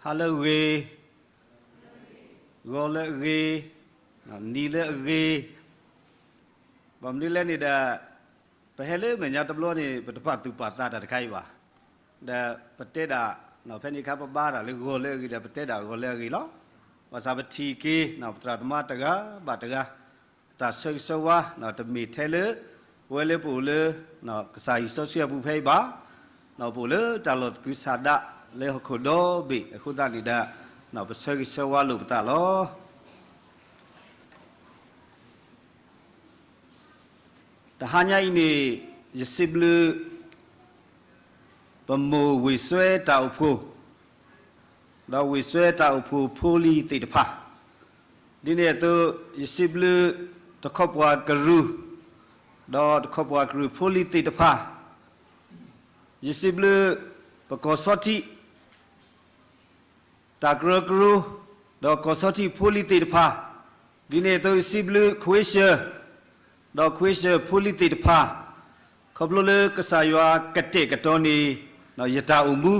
ဟါလၢအဂ့ၤ, ဂီၤလၢအဂ့ၤ, နံၤလၢအဂ့ၤ, ဘၣ်မနုၤလဲၣ်န့ၣ်ဒီး ပဟဲလၢမဲာ်ညါတဘျီန့ၣ် ပတပာ်သူၣ်ပာ်သးတၢ်တခါအံၤဘၣ်. ဒီးပတဲဒၣ် ဖဲန့ၣ်အခါပဘါတၢ်လၢဂီၤလၢအဂ့ၤဒီး ပတဲဒၣ်ဂီၤလၢအဂ့ၤလီၤ. ဘၣ်ဆၣ်ပထံၣ်က့ၤ ပသရၣ်သမါတဂၤဘၣ်တဂၤ တၢ်ဆၢဂ့ၤဆၢဝါ တမ့ၢ်ထဲလၢ ပဝဲလၢပအိၣ်လၢ ကစၢ်ယွၤစီဆှံအပူၤဖဲအံၤဘၣ်, ပအိၣ်လၢတၢ်လီၢ်သကုၤဆးဒးလၢဟီၣ်ခိၣ်ဒီဘ့ၣ်အဃိသတးန့ၣ်ဒီး ပဆၢဂ့ၤဆၢဝါလိာ်ပသးလီၤ. တဟါညါအံၤန့ၣ် ယစံးဘျုး ပမိၢ်ဝ့ၢ်စွဲတၢ်အိၣ်ဖှိၣ် ဒီးဝ့ၢ်စွဲတၢ်အိၣ်ဖှိၣ်ဖိလံၤသ့ၣ်တဖၣ်, ဒ်န့ၣ်အသိး ယစံးဘျုး တခီပှၤကရူၢ် ဒီးတခီပှၤကရူၢ်ဖိလံၤသ့ၣ်တဖၣ်, ယစံးဘျုး ပကီၢ်ဆီထံး တၢ်ကရၢကရိ ဒီးကီၢ်ဆီထံးဖိလံၤသ့ၣ်တဖၣ်, ဒ်န့ၣ်အသိးယစံးဘျုး ခွ့ၡၢၣ် ဒီးခွ့ၡၢၣ်ဖိလံၤသ့ၣ်တဖၣ်, ခီဖျိလၢကစၢ်ယွၤကတဲာ်ကတီၤန့ၢ် ယတၢ်အိၣ်မူ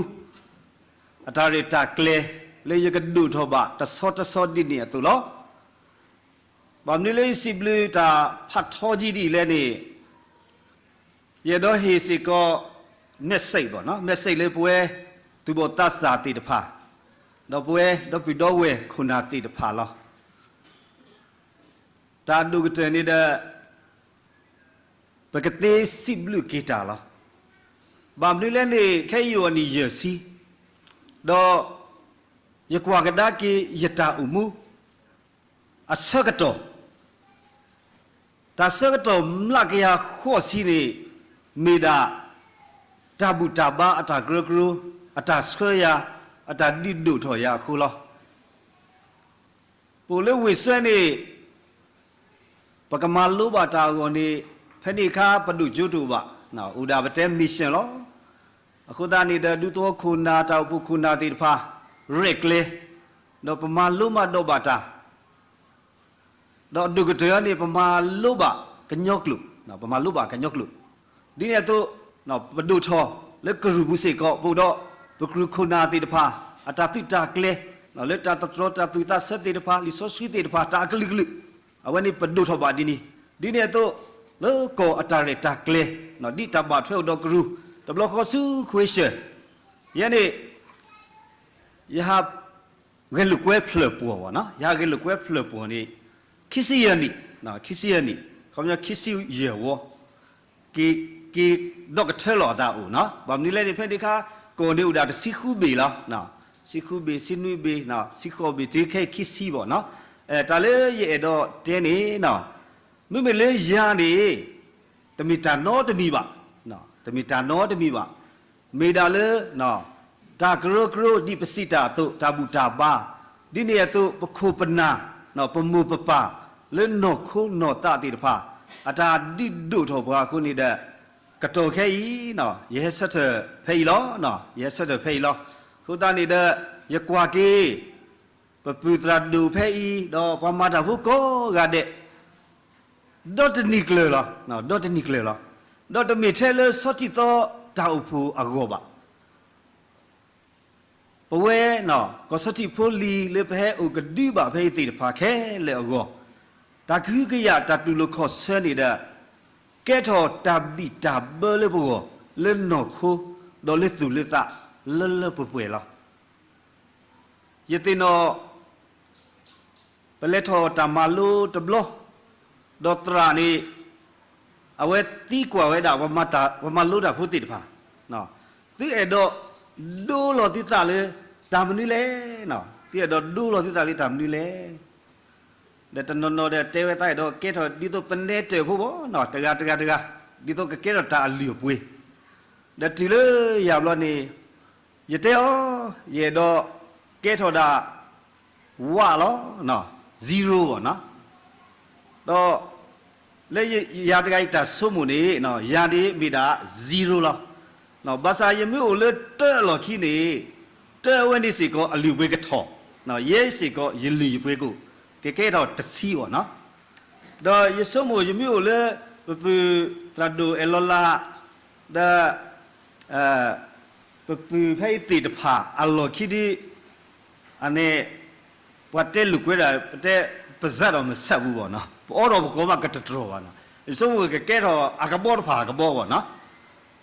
အတၢ်ရဲၣ်တၢ်ကျဲၤ လၢယကဒိၣ်ထီၣ်ဘၣ်တဆီတဆီဒ်န့ၣ်အသိးလီၤ. ဘၣ်မနုၤလၢယစံးဘျုးတၢ်ဖးထီကံဒ်အံၤလဲၣ်န့ၣ်, ယအဲၣ်ဒိးဟ့ၣ်စ့ၢ်ကီး message ဘၣ်နီၤ, message လၢပဝဲ သူၣ်ဘီၣ်သးစၢ်သ့ၣ်တဖၣ်, ဒီးပဝဲဒီပုၢ်ဒီဝဲၢ်ခိၣ်နၢ်သ့ၣ်တဖၣ်လီၤ. တၢ်အဒိၣ်ကတၢၢ်န့ၣ်ဒီး ပကသ့စံးဘျုးက့ၤတၢ်လီၤ. ဘၣ်မနုၤလဲၣ်န့ၣ် ခဲအံၤယအိၣ်အနံၣ်ယဲၢ်ဆံ, ဒီးယကွၢ်ကဒါက့ၤယတၢ်အိၣ်မူ အဆၢကတီၢ် တၢ်ဆၢကတီၢ်မျးကယၤဃိးဆံန့ၣ် မ့ၢ်ဒၣ် တၢ်ဘူၣ်တၢ်ဘါအတၢ်ကရၢကရိ, အတၢ်ဆှၢယၤ, အတၢ်ဒုးဒိၣ်ထီၣ်ယၤအဃိလီၤ. ပအိၣ်လၢဝ့ၢ်စွဲန့ၣ် ပကမၤလိဘၣ်တၢ်အဂီၢ်န့ၣ် ဖဲန့ၣ်အခါပဒိၣ်ကၠိတအိၣ်ဘၣ်, အိၣ်ဒၣ်ပတဲ mission လီၤ. အဃိသတးန့ၣ်ဒီး ဒူသဝီခိၣ်နၢ် တၢ်အိၣ်ဖှိၣ်ခိၣ်နၢ်သ့ၣ်တဖၣ် ရဲၣ်ကျဲၤ, ဒီးပမၤလိမၤဒိးဘၣ်တၢ် ဒီးအဒိၣ်ကတၢၢ်န့ၣ် ပမၤလိဘၣ်ကညီကျိာ်, ပမၤလိဘၣ်ကညီကျိာ်, ဒ်န့ၣ်အသိး ပဒိၣ်ထီၣ်လၢကရူၢ်ပူၤစ့ၢ်ကီး ပအိၣ်ဒီးပကရူၢ်ခိၣ်နၢ်သ့ၣ်တဖၣ် အတၢ်သုးတၢ်ကျဲၤ, လၢတၢ်တတြီတၢ်သူၣ်သးဆၢသ့ၣ်တဖၣ် လံာ်စီဆှံသ့ၣ်တဖၣ် တၢ်အကလုာ်ကလုာ်, အဝဲန့ၣ်ပဒိၣ်ထီၣ်ဘၣ်ဒ်န့ၣ်, ဒ်န့ၣ်အသိး လၢကီၢ်အတၢ်ရဲၣ်တၢ်ကျဲၤ ဒ်တၢ်ဘၣ်ထွဲအိၣ်ဒီးကရူၢ် တဘျီဃီဆူခွ့ၡၢၣ်, ယဲန့ၣ် ယဟး ဂဲၤလိာ်ကွဲဖျၢၣ်ပှီၢ်ဘၣ်နီၤ, ယဟးဂဲၤလိာ်ကွဲဖျၢၣ်ပှီၢ်န့ၣ် ခံဆံယဲၢ်နံၣ်, ခံဆံယဲၢ်နံၣ်, ခီပညီခံဆံယဲၢ်ဝီ, က့ၤ က့ၤဒီကထၢလီၤအသးအိၣ်နီၤ, ဘၣ်မနုၤလဲၣ်န့ၣ် ဖဲန့ၣ်အခါ ကီၢ်န့ၣ်အိၣ်ဒၣ်တဆံဃုဘ့ၣ်လီၤ, ဆံဃုဘ့ၣ် ဆံနွံဘ့ၣ် ဆံဃိးဘ့ၣ် တုၤခဲအံၤခံဆံဘၣ်နီၤ, တၢ်လၢယအဲၣ်ဒိးတဲန့ၣ်နီၤ, မ့မ့ၢ်လၢယၤန့ၣ် တမ့ၢ်တၢ်နီတမံၤဘၣ်, တမ့ၢ်တၢ်နီတမံၤဘၣ်, မ့ၢ်ဒၣ်လၢ တၢ်ကရၢကရိဒ်ပစံးတၢ်အသိး တၢ်ဘူၣ်တၢ်ဘါ, ဒ်န့ၣ်အသိး ပခိၣ်ပနၢ် ပမိၢ်ပပၢ် လၢနီၢ်ခိနီၢ်သးသ့ၣ်တဖၣ် အတၢ်ဒုးဒိၣ်ထီၣ်ပှၤအဃိန့ၣ်ဒီး ကတီၢ်ခဲအံၤ ယဟဲဆၢထၢၣ်ဖဲအံၤလီၤ, ယဟဲဆၢထၢၣ်ဖဲအံၤလီၤ, အဃိသတးန့ၣ်ဒီး ယကွၢ်က့ၤ ပပုၢ်သရၣ်ဒိၣ်ဖဲအံၤ ဒီးပှၤမၤတၢ်ဖိကိးဂၤဒဲး ဒီတနံၤကျၢၤလီၤ, ဒီတနံၤကျၢၤလီၤ, ဒီးတမ့ၢ်ထဲလၢဆီထံးသီတၢ်အိၣ်ဖှိၣ်အဂီၢ်ဘၣ်. ပဝဲ ကီၢ်ဆီထံးဖိလံၤလၢပဟဲအိၣ်ကဒုဘၣ်ဖဲအံၤသ့ၣ်တဖၣ်ခဲလၢာ်အဂီၢ်, တၢ်ကဟုကယာ်တၢ်တူၢ်လိာ်ခီၣ်ဆၢန့ၣ်ဒီး ကဲထီၣ်တၢ်ဘံၣ်တၢ်ဘၢလၢပဂီၢ် လၢနီၢ်ခိ ဒီးလၢသူၣ်လၢသးလၢလၢပှဲၤပှဲၤလီၤ. ယသ့ၣ်နီၣ် ပလဲၤထီၣ်တၢ်မၤလိတဘျီ, ဒီးသရၣ်န့ၣ် အဝဲသံကွၢ်ဝဲဒၣ် ပှၤမၤလိတၢ်ဖိသ့ၣ်တဖၣ်, သုအဲၣ်ဒိးဒိလီၤသုသးလၢတၢ်မနုၤလဲၣ်, သုအဲၣ်ဒိးဒိလီၤသုသးလၢတၢ်မနုၤလဲၣ်. ဒီးတနီၤနီၤဒီးတဲဝဲသးအဲၣ်ဒိးကဲထီၣ်ဒ်သိးပနဲတၢၢ်ဖိဘၣ်နီၤ, တဂၤတဂၤတဂၤ, ဒ်သိးကကဲထီၣ်တၢ်အလုၢ်အပှ့ၤ, ဒီးတုၤလၢယၤဘျီန့ၣ် ယတဲအီၤ, ယအဲၣ်ဒိးကဲထီၣ်ဒၣ် ဝးလီၤ, zero ဘၣ်နီၤ. ဒီးလၢယၤတဂၤအံၤတၢ်ဆိကမိၣ်န့ၣ် ယၤန့ၣ်မ့ၢ်ဒၣ် zero လီၤ. ဘၣ်ဆၣ်ယမ့ၢ်အိၣ်လၢတၢအလီၢ်ခံန့ၣ် တၢအဝဲန့ၣ်စ့ၢ်ကီးအလုၢ်အပှ့ၤကထီၣ်, ယဲစ့ၢ်ကီးယလုၢ်ယပှ့ၤကအိၣ် ကကဲထီၣ်တဆံဘၣ်နီၤ. ဒီးယဆိကမိၣ်ယမ့ၢ်အိၣ်လၢ ပပုၢ်သရၣ်ဒိၣ်အဲၣ်လီၤလး ဒီး ပပုၢ်ဖဲအံၤသ့ၣ်တဖၣ်အလီၢ်ခံဒီး အန့ၣ် ပှၤတဲလိာ်ကွဲဒၣ် ပတဲ ပစးဒီးမဆၢဘူးဘၣ်နီၤ, ပအီဒီးပကိးမးကတတြီၢ်ဘၣ်နီၤ, ယဆိကမိၣ်ကကဲထီၣ်အကဘီတဖၣ်အကဘီဘၣ်နီၤ.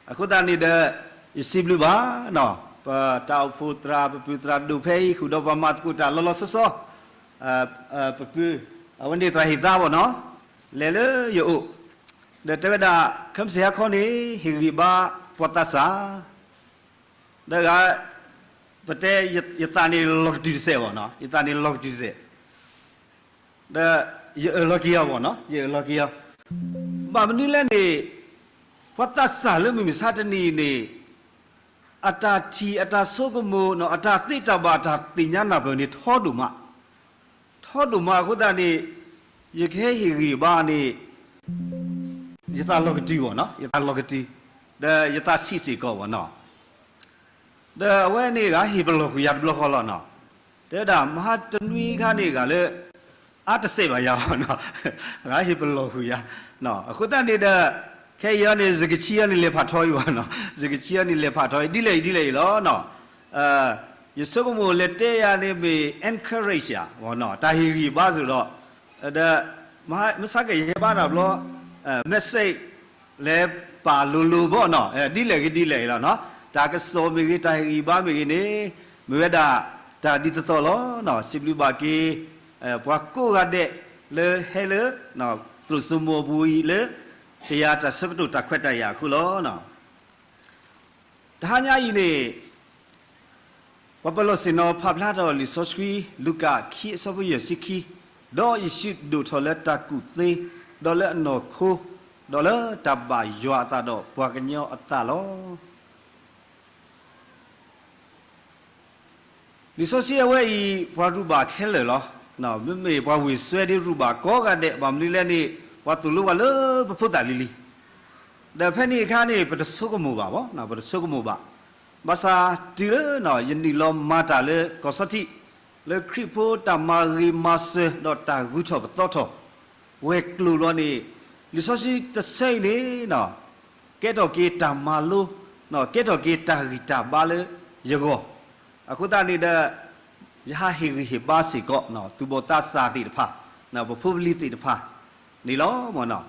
အဃိသတးန့ၣ်ဒီး ယစံးဘျုးဘၣ်နီၤ, ပတၢ်အိၣ်ဖှိၣ်သရၣ် ပပုၢ်သရၣ်ဒိၣ်ဖဲအံၤ ဃုာ်ဒီးပှၤမၤသကိးတၢ်လီၤလီၤဆီဆီ ပပုၢ် အဝဲန့ၣ်သရၣ်ဟ့ၣ်သါဘၣ်နီၤ, လဲၤလၢယအိၣ် ဒီးတဲဝဲဒၣ် ခဲမုၢ်ဆ့ၣ်ဟါခီန့ၣ် ဟ့ၣ်ဂံၢ်ဘါပှၤသးစၢ် ဒီးဂၤ ပတဲ ယသးန့ၣ်လီၤကတုၤတစဲးဘၣ်နီၤ, ယသးန့ၣ်လီၤကတုၤတစဲး, ဒီးယအၢၣ်လီၤက့ၤအီၤဘၣ်နီၤ, ယအၢၣ်လီၤက့ၤအီၤ, ဘၣ်မနုၤလဲၣ်န့ၣ် ပှၤသးစၢ်လၢမုၢ်မဆါတနံၤအံၤန့ၣ် အတၢ်ထံၣ်အတၢ်ဆိကမိၣ်နီၤ, အတၢ်သ့တၢ်ဘၣ် အတၢ်သ့ၣ်ညါနၢ်ပၢၢ်န့ၣ် ထီဒိၣ်မး ထီဒိၣ်မးအဃိသတးန့ၣ် ယကဟဲဟ့ၣ်ဂံၢ်ဘါန့ၣ် ယသးလီၤကတုၤဘၣ်နီၤ, ယသးလီၤကတုၤ, ဒီးယသးဆံးစ့ၢ်ကီးဘၣ်နီၤ. ဒီးအဝဲန့ၣ်ဂၤဟ့ၣ်ပလီၢ်ဃုာ်ယၤတဘျီဃီလီၤနီၤ. တဲဒၣ်မဟါတနွံခါန့ၣ်ဂၤလၢ အါတစဲးဘၣ်ယၤဘၣ်နီၤ, ဂၤဟ့ၣ်ပလီၢ်ဃုာ်ယၤ, အဃိသတးန့ၣ်ဒီး ခဲအံၤအံၤန့ၣ် စကဆံအံၤန့ၣ်လဲၤဖးထီအံၤဘၣ်နီၤ, စကဆံအံၤန့ၣ်လဲၤဖးထီအံၤ ဒ်လဲၣ်အံၤဒ်လဲၣ်အံၤလီၤနီၤ. ယဆိကမိၣ်လဲၤတဲယၤန့ၣ်မ့ၢ် encourage ယၤ တၢ်ဟ့ၣ်ဂံၢ်ဘါစ့ၢ်ဒီး ဒီး မဆါကယဲၢ်ဘါတၢ်ဘျီ message လဲၤပာ်လိၤလိၤဘၣ်နီၤ, ဒ်လဲၣ်ဂ့ၤဒ်လဲၣ်အံၤလီၤနီၤ. တၢ်ကစီၣ်မ့ၢ်ဂ့ၤ တၢ်ဟ့ၣ်ဂံၢ်ဘါမ့ၢ်ဂ့ၤန့ၣ် မ့ၢ်ဝဲဒၣ် တၢ်ဒ်သိးသိးလီၤနီၤ. စံးဘျုးဘၣ်က့ၤ ပှၤကိးဂၤဒဲးလၢဟဲလၢ သရိာ်စိမိၤအပူၤအံၤလၢ ကယၤတၢ်ဆၢကတီၢ်တၢ်ခွဲးတၢ်ယာ်အဃိလီၤ. တဟါညါအံၤန့ၣ် ပှၤပလီၢ်ဆ့ၣ်နီၤဖးဖျါထီၣ်လံာ်စီဆှံ လူၤကၣ်ခံအဆၢဖိယဲၢ်ဆံခံ, ဒီးယ့ၣ်ၡူးဒိၣ်ထီၣ်လၢတၢ်ကူၣ်သ့, ဒီးလၢအနီၢ်ခိ, ဒီးလၢတၢ်ဘၣ်ယွၤအသးဒီးပှၤကညီအသးလီၤ. လံာ်စီဆှံအဝဲအံၤ ပှၤရူၢ်ဘၣ်ခဲလၢာ်လီၤ. မ့မ့ၢ်ပှၤဝ့ၢ်စွဲဒ်ရူၢ်ဘၣ်ကိးဂၤဒဲး ဘၣ်မနုၤလဲၣ်န့ၣ် ပှၤသိၣ်လိပှၤလၢပဖိသၣ်လံၤလံၤ, ဒီးဖဲန့ၣ်အခါန့ၣ် ပတဆိကမိၣ်ဘၣ်ဘၣ်, ပတဆိကမိၣ်ဘၣ်. ဘၣ်ဆၣ်တုၤလၢ ယနုာ်လီၤမၤတၢ်လၢကီၢ်ဆီထံး လၢခရံာ်ဖိတၢ်မၤဂ့ၤမၤစၢၤဒီးတၢ်ဂုၤထီၣ်ပသီထီၣ် ဝဲၤကျိၤဘျီန့ၣ် လံာ်စီဆှံတဆၢအံၤန့ၣ် ကဲထီၣ်က့ၤတၢ်မၤလိ, ကဲထီၣ်က့ၤတၢ်ဂံၢ်တၢ်ဘါလၢယဂီၢ်, အဃိသတးန့ၣ်ဒီး ယဟးဟ့ၣ်ဂံၢ်ဟ့ၣ်ဘါစ့ၢ်ကီး သူၣ်ဘီၣ်သးစၢ်သ့ၣ်တဖၣ်, ပဖိပလံၤသ့ၣ်တဖၣ်န့ၣ်လီၤ.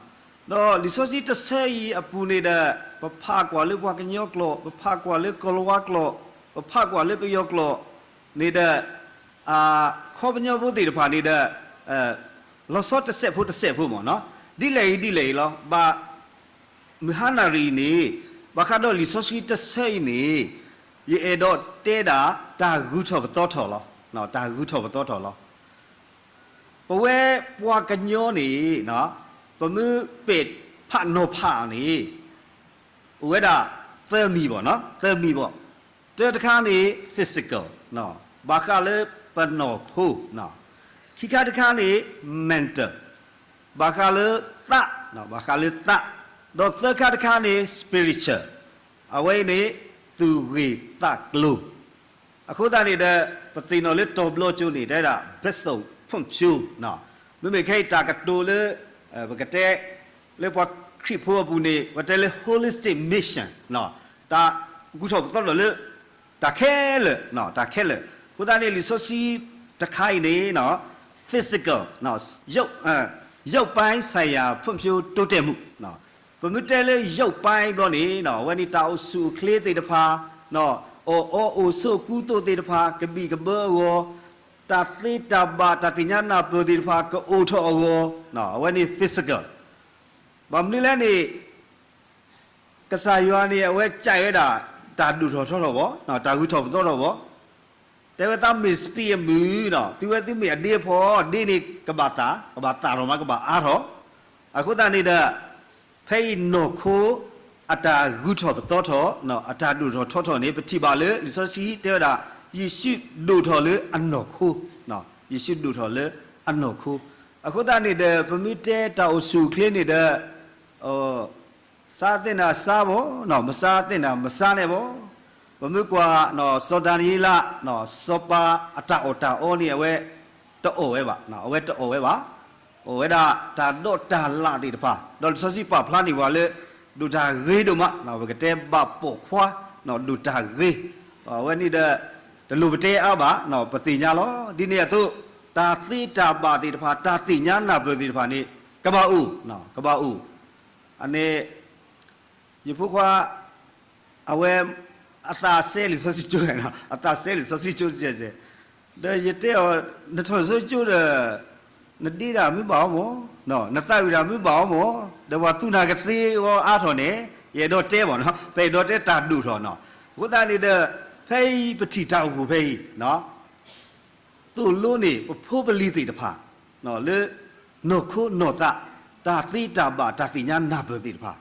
ဒီးလံာ်စီဆှံတဆၢအံၤအပူၤန့ၣ်ဒီး ပဖးကွၢ်လၢပှၤကညီကျိာ်, ပဖးကွၢ်လၢကီၤလၤဝါကျိာ်, ပဖးကွၢ်လၢပယီၤကျိာ်န့ၣ်ဒီး အခီပညီဖိသ့ၣ်တဖၣ်န့ၣ်ဒီး လီၤဆီတစဲးဖိတစဲးဖိမ့ၢ်နီၤ, ဒ်လဲၣ်အံၤဒ်လဲၣ်အံၤလီၤ. ဘၣ်မုၢ်ဟါနၣ်ရံၣ်အံၤန့ၣ် ဘၣ်ဃးဒီးလံာ်စီဆှံတဆၢအံၤန့ၣ် ယအဲၣ်ဒိးတဲဒၣ် တၢ်ဂုၤထီၣ်ပသီထီၣ်လီၤ. တၢ်ဂုၤထီၣ်ပသီထီၣ်လီၤ. ပဝဲပှၤကညီန့ၣ် ပမ့ၢ်ပဲာ်ဖးနီၤဖးန့ၣ် အိၣ်ဝဲဒၣ်သၢမံၤဘၣ်နီၤ, သၢမံၤဘၣ်. တၢတခါန့ၣ် physical ဘၣ်ဃးလၢပနီၢ်ခိ, ခံခါတခါန့ၣ် mental ဘၣ်ဃးလၢသး, ဘၣ်ဃးလၢသး, ဒီးသၢခါတခါန့ၣ် spiritual အဝဲအံၤန့ၣ် သူၣ်ဂ့ၢ်သးကျိၤ အဃိသတးန့ၣ်ဒီး ပသ့ၣ်နီၣ်လၢတီၤဘျီကၠိန့ၣ် တဲဒၣ် ဘက်စုံဖွံ့ဖြိုး, မ့မ့ၢ်ခဲအံၤတၢ်ကတိၤလၢ ပကတဲ လၢပှၤခရံာ်ဖိအပူၤန့ၣ် ပတဲလၢ holistic mission တၢ်ဂုၤထီၣ်ပသီထီၣ်လၢ တၢ်ခဲလၢာ်, တၢ်ခဲလၢာ်. အဃိသတးန့ၣ် လံာ်စီဆှံတခါအံၤန့ၣ် physical ရုပ်, ရုပ်ပိုင်းဆိုင်ရာ ဖွံ့ဖြိုးတိုးတက်မှု ပမ့ၢ်တဲလၢ ရုပ်ပိုင်း ဘျီန့ၣ် အဝဲန့ၣ်တၢ်အိၣ်ဆူၣ်အိၣ်ချ့သ့ၣ်တဖၣ်, အီၣ်အီအိၣ်ဆိးကူသိးသ့ၣ်တဖၣ် ကဘံၣ်ကဘၢအဂီၢ်, တၢ်သ့တၢ်ဘၣ် တၢ်သ့ၣ်ညါနၢ်ပၢၢ်သ့ၣ်တဖၣ် ကအိၣ်ထီၣ်အဂီၢ်, အဝဲန့ၣ် physical. ဘၣ်မနုၤလဲၣ်န့ၣ် ကစၢ်ယွၤန့ၣ် အဝဲစံးဝဲဒၣ် တၢ်ဒိၣ်ထီၣ်ထီထီၣ်ဘၣ်, တၢ်ဂုၤထီၣ်ပသီထီၣ်ဘၣ်. တဲဝဲသးမ့ၢ်စပံးအမုၢ်, သုဝဲသုမ့ၢ်အဒ့အဖီ, ဒ့န့ၣ်ကဘၣ်သၣ်, ကဘၣ်သၣ်ထီၣ်မး ကဘၣ်အါထီၣ်. အဃိသတးန့ၣ်ဒီး ဖဲအံၤနီၢ်ခိ အတၢ်ဂုၤထီၣ်ပသီထီၣ်, အတၢ်ဒိၣ်ထီၣ်ထီထီၣ်န့ၣ် ပထံၣ်ဘၣ်လၢ လံာ်စီဆှံတဲဝဲဒၣ် ယ့ၣ်ၡူးဒိၣ်ထီၣ်လၢအနီၢ်ခိ, ယ့ၣ်ၡူးဒိၣ်ထီၣ်လၢအနီၢ်ခိ. အဃိသတးန့ၣ်ဒီး ပမ့ၢ်တဲတၢ်အိၣ်ဆူၣ်အိၣ်ချ့န့ၣ်ဒီး စးသ့ၣ်နၤစးဘၣ်, မစးသ့ၣ်နၤမစးန့ၣ်ဘၣ်. ပမ့ၢ်ကွၢ် စီၤဒၤနံးယ့လး စီၤပၤအတၢ်အီၣ်တၢ်အီန့ၣ် အဝဲတအီၣ်ဝဲဘၣ်, အဝဲတအီၣ်ဝဲဘၣ်. အီၣ်ဝဲဒၣ်တၢ်ဒီးတၢ်လၣ်သ့ၣ်တဖၣ်, ဒီးလံာ်စီဆှံပာ်ဖျါန့ၢ်ပှၤလၢ ဒိၣ်တၢ်ဂ့ၤဒိၣ်မး, ပကတဲဘၣ်ပိာ်ခွါ ဒိၣ်တၢ်ဂ့ၤ. အဝဲန့ၣ်ဒီး တလိၣ်ပတဲအါဘၣ်, ပသ့ၣ်ညါလီၤ. ဒ်န့ၣ်အသိး, တၢ်သ့တၢ်ဘၣ်သ့ၣ်တဖၣ်, တၢ်သ့ၣ်ညါနၢ်ပၢၢ်သ့ၣ်တဖၣ်န့ၣ် ကဘၣ်အိၣ်, ကဘၣ်အိၣ်. အန့ၣ် ယဖိခွါ အဝဲ အသးစဲလံာ်စီဆှံကၠိ, အသးစဲလံာ်စီဆှံကၠိတစဲးစဲး, ဒီးယတဲအီၤ, နထီၣ်လံာ်စီဆှံကၠိဒီး နဒ့တၢ်မ့ၢ်ဘၣ်အီၤမၢ်, နသးဝံၣ်တၢ်မ့ၢ်ဘၣ်အီၤမၢ်, ဒီးပှၤသူနၤကသ့အီၤအါထီၣ်န့ၣ်, ယအဲၣ်ဒိးတဲမၢ်နီၤ, ပအဲၣ်ဒိးတဲတၢ်ဒိၣ်ထီၣ်နီၤ. အဃိသတးန့ၣ်ဒီး ဖဲအံၤပထံၣ်တၢ်အိၣ်ဖှိၣ်ဖဲအံၤ သိၣ်လိန့ၣ် ပဖိပလံၤသ့ၣ်တဖၣ် လၢ နီၢ်ခိနီၢ်သး, တၢ်သ့တၢ်ဘၣ် တၢ်သ့ၣ်ညါနၢ်ပၢၢ်သ့ၣ်တဖၣ်,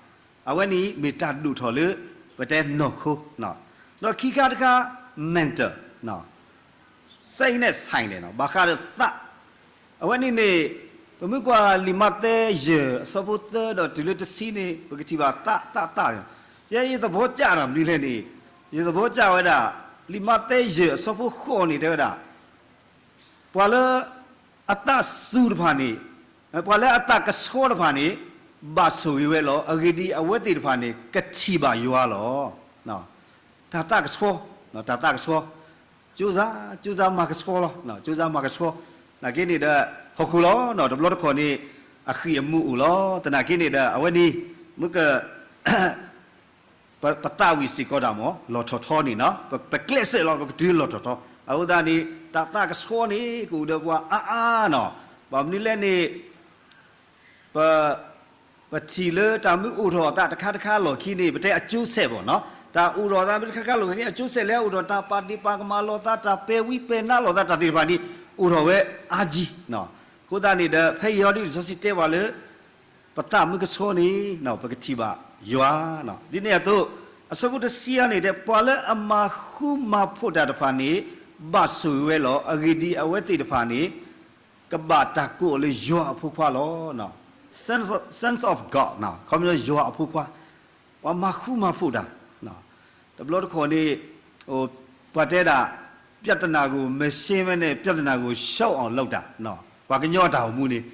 အဝဲန့ၣ်မ့ၢ်တၢ်ဒိၣ်ထီၣ်လၢ ပတဲနီၢ်ခိ, ဒီးခံခါတခါ mental, စဲအံၤန့ၣ် ဆိုင်န့ၣ် ဘၣ်ဃးဒီးသး, အဝဲန့ၣ်န့ၣ် ပမ့ၢ်ကွၢ်လံာ်မးသဲယဲၢ်အဆၢဖိသၢဒီးတုၤလၢတဆံန့ၣ် ပကထံၣ်ဘၣ်သး သး သး, ယဲယသဘောကျတၢ်မနုၤလဲၣ်န့ၣ်, ယသဘောကျဝဲဒၣ် လံာ်မးသဲယဲၢ်အဆၢဖိဃိးန့ၣ်တဲဝဲဒၣ် ပှၤလၢ အသးစူၤတဖၣ်န့ၣ်, ပှၤလၢအသးကဆှီတဖၣ်န့ၣ် ဘၣ်ဆိၣ်ဂ့ၤဝဲလီၤ. အဂ့ၢ်ဒ်အံၤ, အဝဲသ့ၣ်တဖၣ်န့ၣ် ကထံၣ်ဘၣ်ယွၤလီၤ. တၢ်သးကဆှီ, တၢ်သးကဆှီ, ကၠိစါ, ကၠိစါမၤကဆှီလီၤ, ကၠိစါမၤကဆှီ, နာ်က့န့ၣ်ဒီး ဟီၣ်ခိၣ်လီၤ, တဘျီတခီၣ်န့ၣ် အဃံၢ်အမူးအိၣ်လီၤ. သနာ်က့န့ၣ်ဒီး အဝဲန့ၣ် မ့ၢ်က ပသးဝံၣ်စ့ၢ်ကီးတၢ်မၢ် လီၢ်ထီၣ်ထီန့ၣ်နီၤ, ပကျဲးစၢးလီၤ ပကတုၤလၢလီၢ်ထီၣ်ထီ. အဃိသတးန့ၣ် တၢ်သးကဆှီန့ၣ် ကအိၣ်ဒီးပှၤအါအါနီၤ. ဘၣ်မနုၤလဲၣ်န့ၣ် ပ ပထံၣ်လၢတၢ်မ့ၢ်အိၣ်ထီၣ်အသးတခါတခါလီၢ်ခံန့ၣ် ပတဲအကျိုးဆက်မၢ်နီၤ, တၢ်အိၣ်ထီၣ်သးမ့ၢ်တခါခါလီၢ်ခံန့ၣ် အကျိုးဆက်လၢအအိၣ်ထီၣ် တၢ်ပာ်ဒ့ၣ်ပာ်ကမၣ်လိာ်သး တၢ်ပဲာ်ဝံပဲာ်နါလိာ်သး တၢ်သ့ၣ်တဖၣ်န့ၣ် အိၣ်ထီၣ်ဝဲအါကံနီၤ. အဃိသတးန့ၣ်ဒီး ဖဲအံၤအီၤဒ်လံာ်စီဆှံတဲပှၤလၢ ပသးမ့ၢ်ကဆှီန့ၣ် ပကထံၣ်ဘၣ်ယွၤ. ဒ်န့ၣ်အသိး အဆၢဖိတဆံအံၤန့ၣ်တဲ ပှၤလၢအမၤဃူမၤဖိးတၢ်တဖၣ်န့ၣ် ဘၣ်ဆိၣ်ဂ့ၤဝဲလီၤ. အဂ့ၢ်ဒ်အံၤ, အဝဲသ့ၣ်တဖၣ်န့ၣ် ကဘၣ်တၢ်ကိးအီၤလၢယွၤအဖိခွါလီၤ. Sons of, sons of God, ခီပညီယွၤအဖိခွါ, ပှၤမၤဃူမၤဖိးတၢ် တဘျီတခီၣ်န့ၣ် ပှၤတဲဒၣ် ပြဿနာကို မရှင်းဘဲနဲ့ ပြဿနာကို ရှုံးအောင်လုပ်တာ, ပှၤကညီတၢ်အိၣ်မူန့ၣ်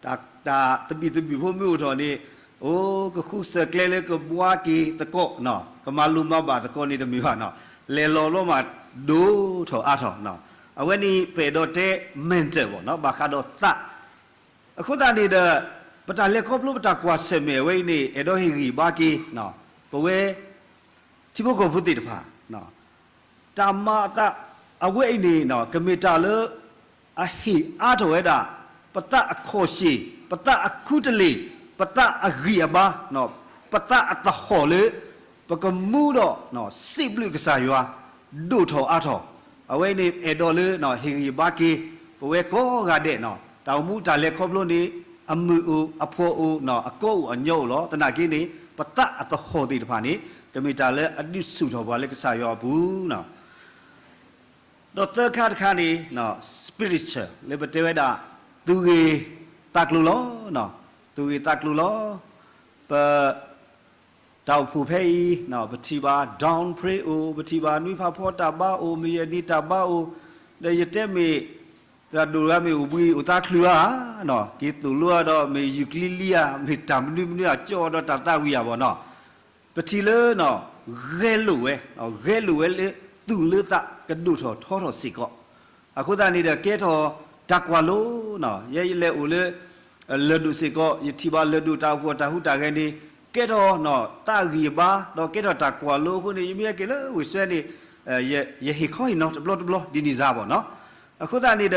တၢ်သဘံၣ်သဘုၣ်ဖိမ့ၢ်အိၣ်ထီၣ်န့ၣ် အိၣ်ကဃုစၢၢ်ကျဲလၢကဘှါက့ၤသကိး, ကမၤလိၤမၤဘၣ်သကိးန့ၣ်တမ့ၢ်ဘၣ်နီၤ, လဲၤလီၤလီၤမးဒိၣ်ထီၣ်အါထီၣ်, အဝဲန့ၣ်ပအဲၣ်ဒိးတဲ mental ဘၣ်နီၤ, ဘၣ်ဃးဒီးသး အဃိသတးန့ၣ်ဒီး ပတၢ်လဲၤခီဖျိပတၢ်ကွၢ်ဆၢၣ်မဲာ်အဝဲအံၤန့ၣ် အဲၣ်ဒိးဟ့ၣ်ဂံၢ်ဘါက့ၤ ပဝဲ ထံဖိကီၢ်ဖိသ့ၣ်တဖၣ် တၢ်မၤအသးအဝဲအံၤန့ၣ် ကမ့ၢ်တၢ်လၢ အဟ့ၣ်အါထီၣ်ဝဲဒၣ် ပသးအခီၣ်ရှ့ၣ်, ပသးအခူတလ့ၢ်, ပသးအဂံၢ်အဘါ, ပသးအသဟီၣ်လၢ ပကမူဒီး စံးဘျုးကစၢ်ယွၤ ဒိၣ်ထီၣ်အါထီၣ်, အဝဲအံၤန့ၣ် အဲၣ်ဒိးလၢ ဟ့ၣ်ဂံၢ်ဘါက့ၤ ပဝဲကိးဂၤဒဲး တၢ်အိၣ်မူတၢ်လဲၤခီဖျိန့ၣ် အမုာ်အိၣ်အဖှီၣ်အိၣ် အကီအိၣ်အညီအိၣ်လီၤ. သနာ်က့န့ၣ် ပသးအသဟီၣ်သ့ၣ်တဖၣ်န့ၣ် ကမ့ၢ်တၢ်လၢအဒုးဆူၣ်ထီၣ်ပှၤလၢကစၢ်ယွၤအပူၤ ဒီးသၢခါတခါန့ၣ် spiritual လၢပတဲဝဲဒၣ် သူၣ်ဂ့ၤသးကျိၤလီၤ. သူၣ်ဂ့ၤသးကျိၤလီၤ. ပ တၢ်အိၣ်ဖှိၣ်ဖဲအံၤ ပထံၣ်ဘၣ် dawn prayer အိၣ်, ပထံၣ်ဘၣ်နွံဖးဖီတၢ်ဘါအိၣ်, မုၢ်ယဲၢ်နံၤတၢ်ဘါအိၣ်, ဒီးယတဲမ့ၢ် သရၣ်ဒိၣ်တဂၤမ့ၢ်အိၣ်ဘှံးအိၣ်သါချုးဧါ, က့ၤသိၣ်လိအဒီးမ့ၢ်ယုၢ်ကျံလံဧါ, မ့ၢ်တၢ်မနုၤမနုၤဧါ ကၠီဒီးတၢ်သးဝံၣ်ဧါဘၣ်နီၤ. ပထံၣ်လၢ ဂဲၤလိာ်ဝဲ, ဂဲၤလိာ်ဝဲလၢ သူၣ်လၢသးကဒိၣ်ထီၣ်ထီထီၣ်စ့ၢ်ကီး. အဃိသတးန့ၣ်ဒီး ကဲထီၣ်တၢ်ကွၢ်လိနီၤ, ယဲယလဲၤအိၣ်လၢ လၢၢ်ဒိၣ်စ့ၢ်ကီး, ယထံၣ်ဘၣ်လၢၢ်ဒိၣ်တၢ်အိၣ်ဖှိၣ်တၢ်ဟူးတၢ်ဂဲၤန့ၣ် ကဲထီၣ်သးဂံၢ်အဘါ, ဒီးကဲထီၣ်တၢ်ကွၢ်လိအဃိန့ၣ် ယမ့ၢ်ဟဲက့ၤလၢဝ့ၢ်စွဲန့ၣ် ယဟ့ၣ်ခီဟ့ၣ်နီၤတဘျီတဘျီ ဒ်န့ၣ်စါဘၣ်နီၤ. အဃိသတးန့ၣ်ဒီး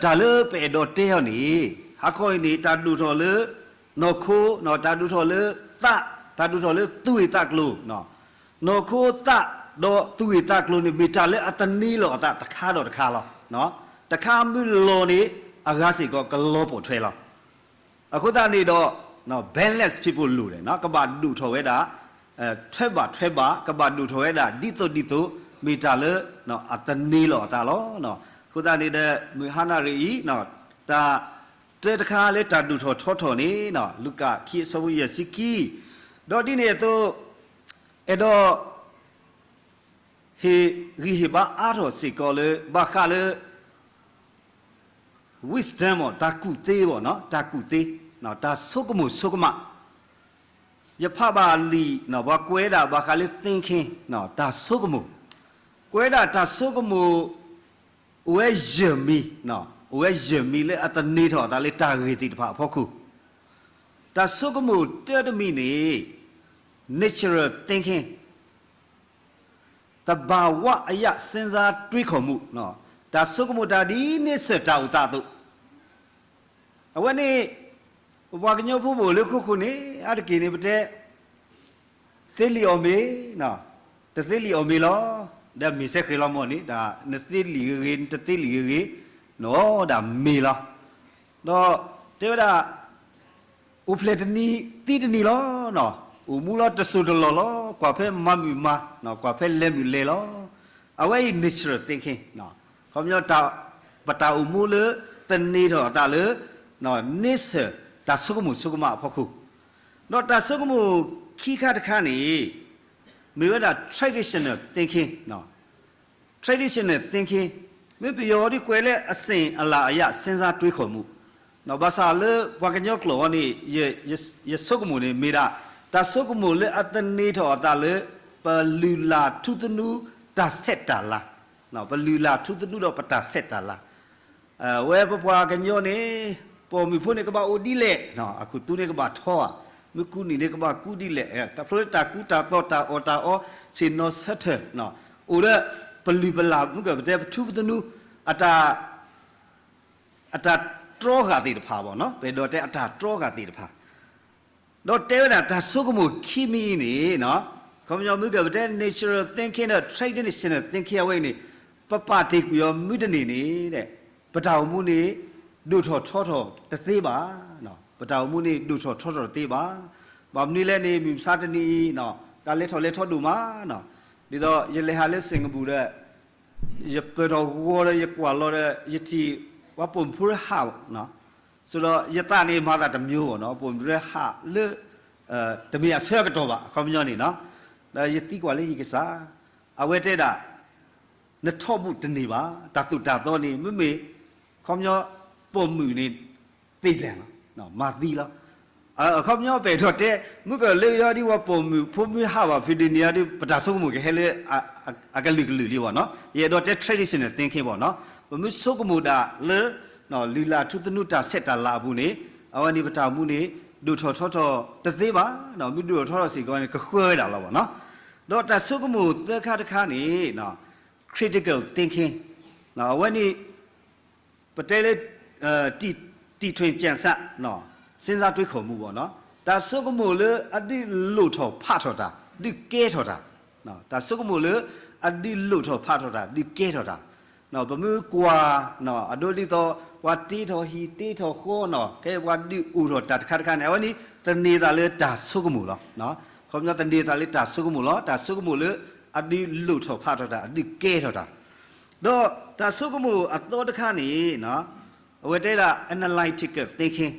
တၢ်လၢပအဲၣ်ဒိးတဲအီၤန့ၣ် ဟါခီအံၤန့ၣ် တၢ်ဒိၣ်ထီၣ်လၢ နီၢ်ခိ, တၢ်ဒိၣ်ထီၣ်လၢသး, တၢ်ဒိၣ်ထီၣ်လၢသူၣ်ဂ့ၤသးကျိၤ, နီၢ်ခိသးဒီးသူၣ်ဂ့ၤသးကျိၤန့ၣ် မ့ၢ်တၢ်လၢအသန့ၤလီၤအသးတခါဒီးတခါလီၤ. တခါမ့ၢ်လီၤန့ၣ် အဂၤစ့ၢ်ကီးကလီၤပိာ်ထွဲလီၤ. အဃိသတးန့ၣ်ဒီး balance ဖြစ်ဖို့လိုတယ်, ကဘၣ်ဒိၣ်ထီၣ်ဝဲဒၣ် ထွဲဘၣ်ထွဲဘၣ်, ကဘၣ်ဒိၣ်ထီၣ်ဝဲဒၣ် ဒ်သိးဒ်သိး မ့ၢ်တၢ်လၢအသန့ၤလီၤအသးလီၤ. အဃိသတးန့ၣ်ဒီး မုၢ်ဟါနၣ်ရံၣ်အံၤ တၢ်တၢတခါလၢတၢ်ဒိၣ်ထီၣ်ထီထီၣ်န့ၣ် လူၤကၣ်ခံအဆၢဖိယဲၢ်ဆံခံ, ဒီးဒ်န့ၣ်အသိး အဲၣ်ဒိး ဟ့ၣ်ဂံၢ်ဟ့ၣ်ဘါအါထီၣ်စ့ၢ်ကီးလၢ ဘၣ်ဃးလၢ wisdom တၢ်ကူၣ်သ့ဘၣ်, တၢ်ကူၣ်သ့, တၢ်ဆိကမိၣ်ဆိကမး, ယဖးဘၣ်လံာ် ပှၤကွဲးဒၣ်ဘၣ်ဃးလၢ thinking တၢ်ဆိကမိၣ်, ပဝဲဒၣ်တၢ်ဆိကမိၣ် အိၣ်ဝဲယဲၢ်မံၤ, အိၣ်ဝဲယဲၢ်မံၤလၢအသန့ၤထီၣ်အသးလၢတၢ်ဂ့ၢ်သ့ၣ်တဖၣ်အဖီခိၣ်, တၢ်ဆိကမိၣ်တၢတမံၤန့ၣ် natural thinking, သဘာဝအရစဉ်းစားတွေးခေါ်မှု, တၢ်ဆိကမိၣ်တၢ်ဒ်န့ဆၢၣ်တၢ်အိၣ်သးအသိး, အဝဲန့ၣ် ပပှၤကညီဖိပအိၣ်လၢဃိဃိန့ၣ် အါတက့ၢ်န့ၣ် ပတဲ သ့လံာ်အီၣ်မ့ၤ, တသ့လံာ်အီၣ်မ့ၤလီၤ. ဒီးမ့ၢ်စဲဃဲၤလီၤမ့ၢ်န့ၣ် ဒီးနသ့လံာ်ဂ့ၤဂ့ၤ နတသ့လံာ်ဂ့ၤဂ့ၤ နအီၣ်ဒၣ်မ့ၤလီၤ. ဒီးတဲဝဲဒၣ် အိၣ်ဖျဲၣ်တနံၤသံတနံၤလီၤ. အိၣ်မူလီၤတစိၢ်တလီၢ်လီၤ. ကွၢ်ဖဲမၤမုာ်မၤ, ကွၢ်ဖဲလဲၤမုာ်လဲၤလီၤ. အဝဲအံၤ natural thinking, ခီပညီ ပတၢ်အိၣ်မူလၢသန့ၤထီၣ်အသးလၢ န့ဆၢၣ်တၢ်ဆိကမိၣ်ဆိကမးအဖီခိၣ်, ဒီးတၢ်ဆိကမိၣ်ခံခါတခါန့ၣ် မ့ၢ်ဝဲဒၣ် traditional thinking, traditional thinking, မ့ၢ်ပယီၤဒ်ကွဲးလၢအစဉ်အလာအရ စဉ်းစားတွေးခေါ်မှု, ဘၣ်ဆၣ်လၢပှၤကညီကျိာ်အံၤန့ၣ် ယဆိကမိၣ်န့ၣ်မ့ၢ်ဒၣ် တၢ်ဆိကမိၣ်လၢအသန့ၤထီၣ်အသးလၢ ပလုၢ်လၢ်ထူသနူတၢ်ဆဲးတၢ်လၤ, ပလုၢ်လၢ်ထူသနူဒီးပတၢ်ဆဲးတၢ်လၤ ဝဲပပှၤကညီန့ၣ် ပိာ်မုၣ်ဖိန့ၣ်ကဘၣ်အိၣ်ဒ်လဲၣ်, အခိၣ်သူန့ၣ်ကဘၣ်ထီဧါ, မုၢ်ကူနံၤန့ၣ်ကဘၣ်ကူဒ်လဲၣ်, တၢ်ဖျိလၢတၢ်ကူတၢ်သိး တၢ်အီၣ်တၢ်အီ ဆ့ၣ်နီၤဆၢထၢၣ်, အိၣ်ဒီးပလုၢ်ပလၢ် မုၢ်ကပတဲပထူပသနူ အတၢ် အတၢ်တြီဃာ်သ့ၣ်တဖၣ်ဘၣ်, ပအဲၣ်ဒိးတဲအတၢ်တြီဃာ်သ့ၣ်တဖၣ် ဒီးတဲဝဲဒၣ်တၢ်ဆိကမိၣ်ခံမံၤအံၤန့ၣ်, ခီပညီမုၢ်ကပတဲ natural thinking ဒီး traditional thinking အဝဲအံၤန့ၣ် ပပာ်တ့ၢ်ကွံာ်အီၤမုၢ်တနံၤန့ၣ် ပတၢ်အိၣ်မူန့ၣ် ဒိၣ်ထီၣ်ထီထီၣ်တသ့ဘၣ်, ပတၢ်အိၣ်မူန့ၣ် ဒိၣ်ထီၣ်ထီထီၣ်တသ့ဘၣ်. ဘၣ်မနုၤလဲၣ်န့ၣ် မုၢ်မဆါတနံၤအံၤ တၢ်လဲၤထီၣ်လဲၤထီဒိၣ်မး, ဒ်သိးယလဲၤဟးလၢစ့ၣ်ကပူၤဒီး ယပၢၢ်ထီၣ်ဂီၤဒီးယကွၢ်လီၤဒီး ယထံၣ်ပှၤပိာ်မုၣ်ဖိဟး, ဆိုတော့ ယသးန့ၣ်မၤသးတမျိုးဘၣ်နီၤ, ပိာ်မုၣ်ဖိဟးလၢ တမ့ၢ်အဆၢကတီၢ်ဘၣ် အခီပညီန့ၣ်နီၤ, ဒီးယသံကွၢ်လၢယကစၢ်, အဝဲတဲဒၣ် နထီၣ်ဘူးတန့ၢ်ဘၣ်, တၢ်သိၣ်တၢ်သီန့ၣ် မ့မ့ၢ် ခီပညီ ပိာ်မုၣ်န့ၣ် သ့လဲၣ်လီၤ, မၤသံလီၤ. အခီပညီပအဲၣ်ဒိးတဲ မုၢ်ကလၢယီၤဒ်ဝဲပိာ်မုၣ်ဖိမုၢ်ဟးဘၣ်ဖုးဒ်န့ၣ်ယၤဒ် ပတၢ်ဆိကမိၣ်ကဟဲလၢ အကလုာ်ကလုာ်လံဘၣ်နီၤ, ယအဲၣ်ဒိးတဲ traditional thinking ဘၣ်နီၤ, ပမ့ၢ်ဆိကမိၣ်ဒၣ်လၢ လုၢ်လၢ်ထူသနူတၢ်ဆဲးတၢ်လၤအပူၤန့ၣ် အဝဲန့ၣ်ပတၢ်အိၣ်မူန့ၣ် ဒိၣ်ထီၣ်ထီထီၣ်တသ့ဘၣ်, မ့ၢ်ဒိၣ်ထီၣ်ထီထီၣ်စ့ၢ်ကီးန့ၣ် ကဃၢဝဲဒၣ်လီၤဘၣ်နီၤ. ဒီးတၢ်ဆိကမိၣ်သၢခါတခါန့ၣ် critical thinking, အဝဲန့ၣ် ပတဲလၢ တီထွင်ကြံဆ စဉ်းစားတွေးခေါ်မှု ဘၣ်နီၤ, တၢ်ဆိကမိၣ်လၢအဒုးလိၣ်ထီၣ်ဖးထီၣ်တၢ် ဒုးကဲထီၣ်တၢ်, တၢ်ဆိကမိၣ်လၢအဒုးလိၣ်ထီၣ်ဖးထီၣ်တၢ် ဒုးကဲထီၣ်တၢ်, ပမ့ၢ်ကွၢ် အဒိဒ်သိး ပှၤတ့ထီၣ်ဟံၣ်တ့ထီၣ်ဃီနီၤ ကဲပှၤဒုးအိၣ်ထီၣ်တၢ်တခါတခါန့ၣ် အဝဲန့ၣ် သန့ၤသးလၢတၢ်ဆိကမိၣ်လီၤ. ခီပညီသန့ၤသးလၢတၢ်ဆိကမိၣ်လီၤ. တၢ်ဆိကမိၣ်လၢအဒုးလိၣ်ထီၣ်ဖးထီၣ်တၢ် အဒုးကဲထီၣ်တၢ်, ဒီးတၢ်ဆိကမိၣ်အသီတခါန့ၣ် အဝဲတဲဒၣ် analytical thinking,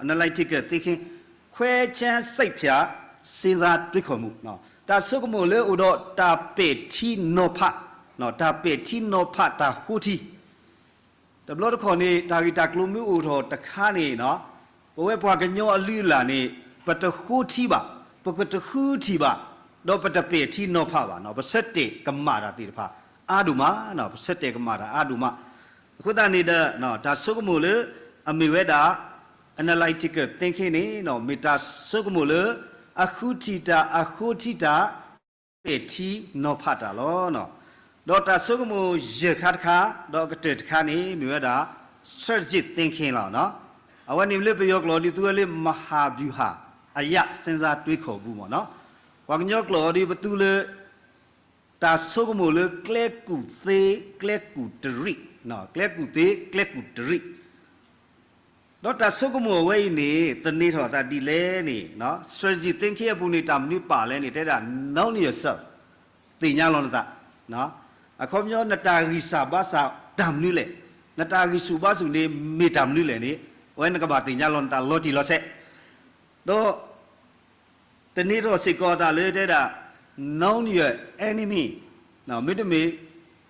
analytical thinking, ခွဲခြမ်းစိတ်ဖြာ စဉ်းစားတွေးခေါ်မှု, တၢ်ဆိကမိၣ်လၢအိၣ်ဒီးတၢ်ပဲာ်ထံနီၤဖး, တၢ်ပဲာ်ထံနီၤဖးတၢ်ဃိထံ တဘျီတခီၣ်န့ၣ် တၢ်ဂ့ၢ်တၢ်ကျိၤမ့ၢ်အိၣ်ထီၣ်တခါန့ၣ် ပဝဲပှၤကညီအလုၢ်အလၢ်န့ၣ် ပတဃိထံဘၣ်, ပကတဃုထံၣ်ဘၣ်, ဒီးပတပဲာ်ထံနီၤဖးဘၣ်, ပဆၢတဲာ်ကမၣ်တၢ်သ့ၣ်တဖၣ် အါဒိၣ်မး, ပဆၢတဲာ်ကမၣ်တၢ်အါဒိၣ်မး. အဃိသတးန့ၣ်ဒီး တၢ်ဆိကမိၣ်လၢ အမ့ၢ်ဝဲဒၣ် analytical thinking န့ၣ် မ့ၢ်တၢ်ဆိကမိၣ်လၢ အဃုထံၣ်တၢ် အဃိထံတၢ် ပဲာ်ထံနီၤဖးတၢ်လီၤ. ဒီးတၢ်ဆိကမိၣ်ယဲၢ်ခါတခါ ဒီးအကတၢၢ်တခါန့ၣ် မ့ၢ်ဝဲဒၣ် strategic thinking လီၤ. အဝဲန့ၣ်လၢပယီၤကျိာ်ဒ်သိးဝဲလၢ မဟာဗျူဟာအရ စဉ်းစားတွေးခေါ်မှု မ့ၢ်နီၤ, ပှၤကညီကျိာ်အီၤဒ်ပသူလၢ တၢ်ဆိကမိၣ်လၢကျဲကူၣ်သ့ ကျဲကူၣ်တရံး, ကျဲကူၣ်သ့ ကျဲကူၣ်တရံး ဒီးတၢ်ဆိကမိၣ်အဝဲအံၤန့ၣ် သန့ၤထီၣ်အသးဒ်လဲၣ်န့ၣ် strategic thinking အပူၤန့ၣ် တၢ်မနုၤပာ်လဲၣ်န့ၣ် တဲဒၣ် know yourself, သ့ၣ်ညါလီၤနသး, အခီပညီနတၢ်ဂံၢ်စၢ်ဘါစၢ်တၢ်မနုၤလဲၣ်, နတၢ်ဂံၢ်ဆူၣ်ဘါဆူၣ်န့ၣ် မ့ၢ်တၢ်မနုၤလဲၣ်န့ၣ် အဝဲနကဘၣ်သ့ၣ်ညါလီၤနသးလီၤတံၢ်လီၤဆဲး, ဒီး သန့ၤထီၣ်စ့ၢ်ကီးအသးလၢတဲဒၣ် know your enemy, မ့တမ့ၢ်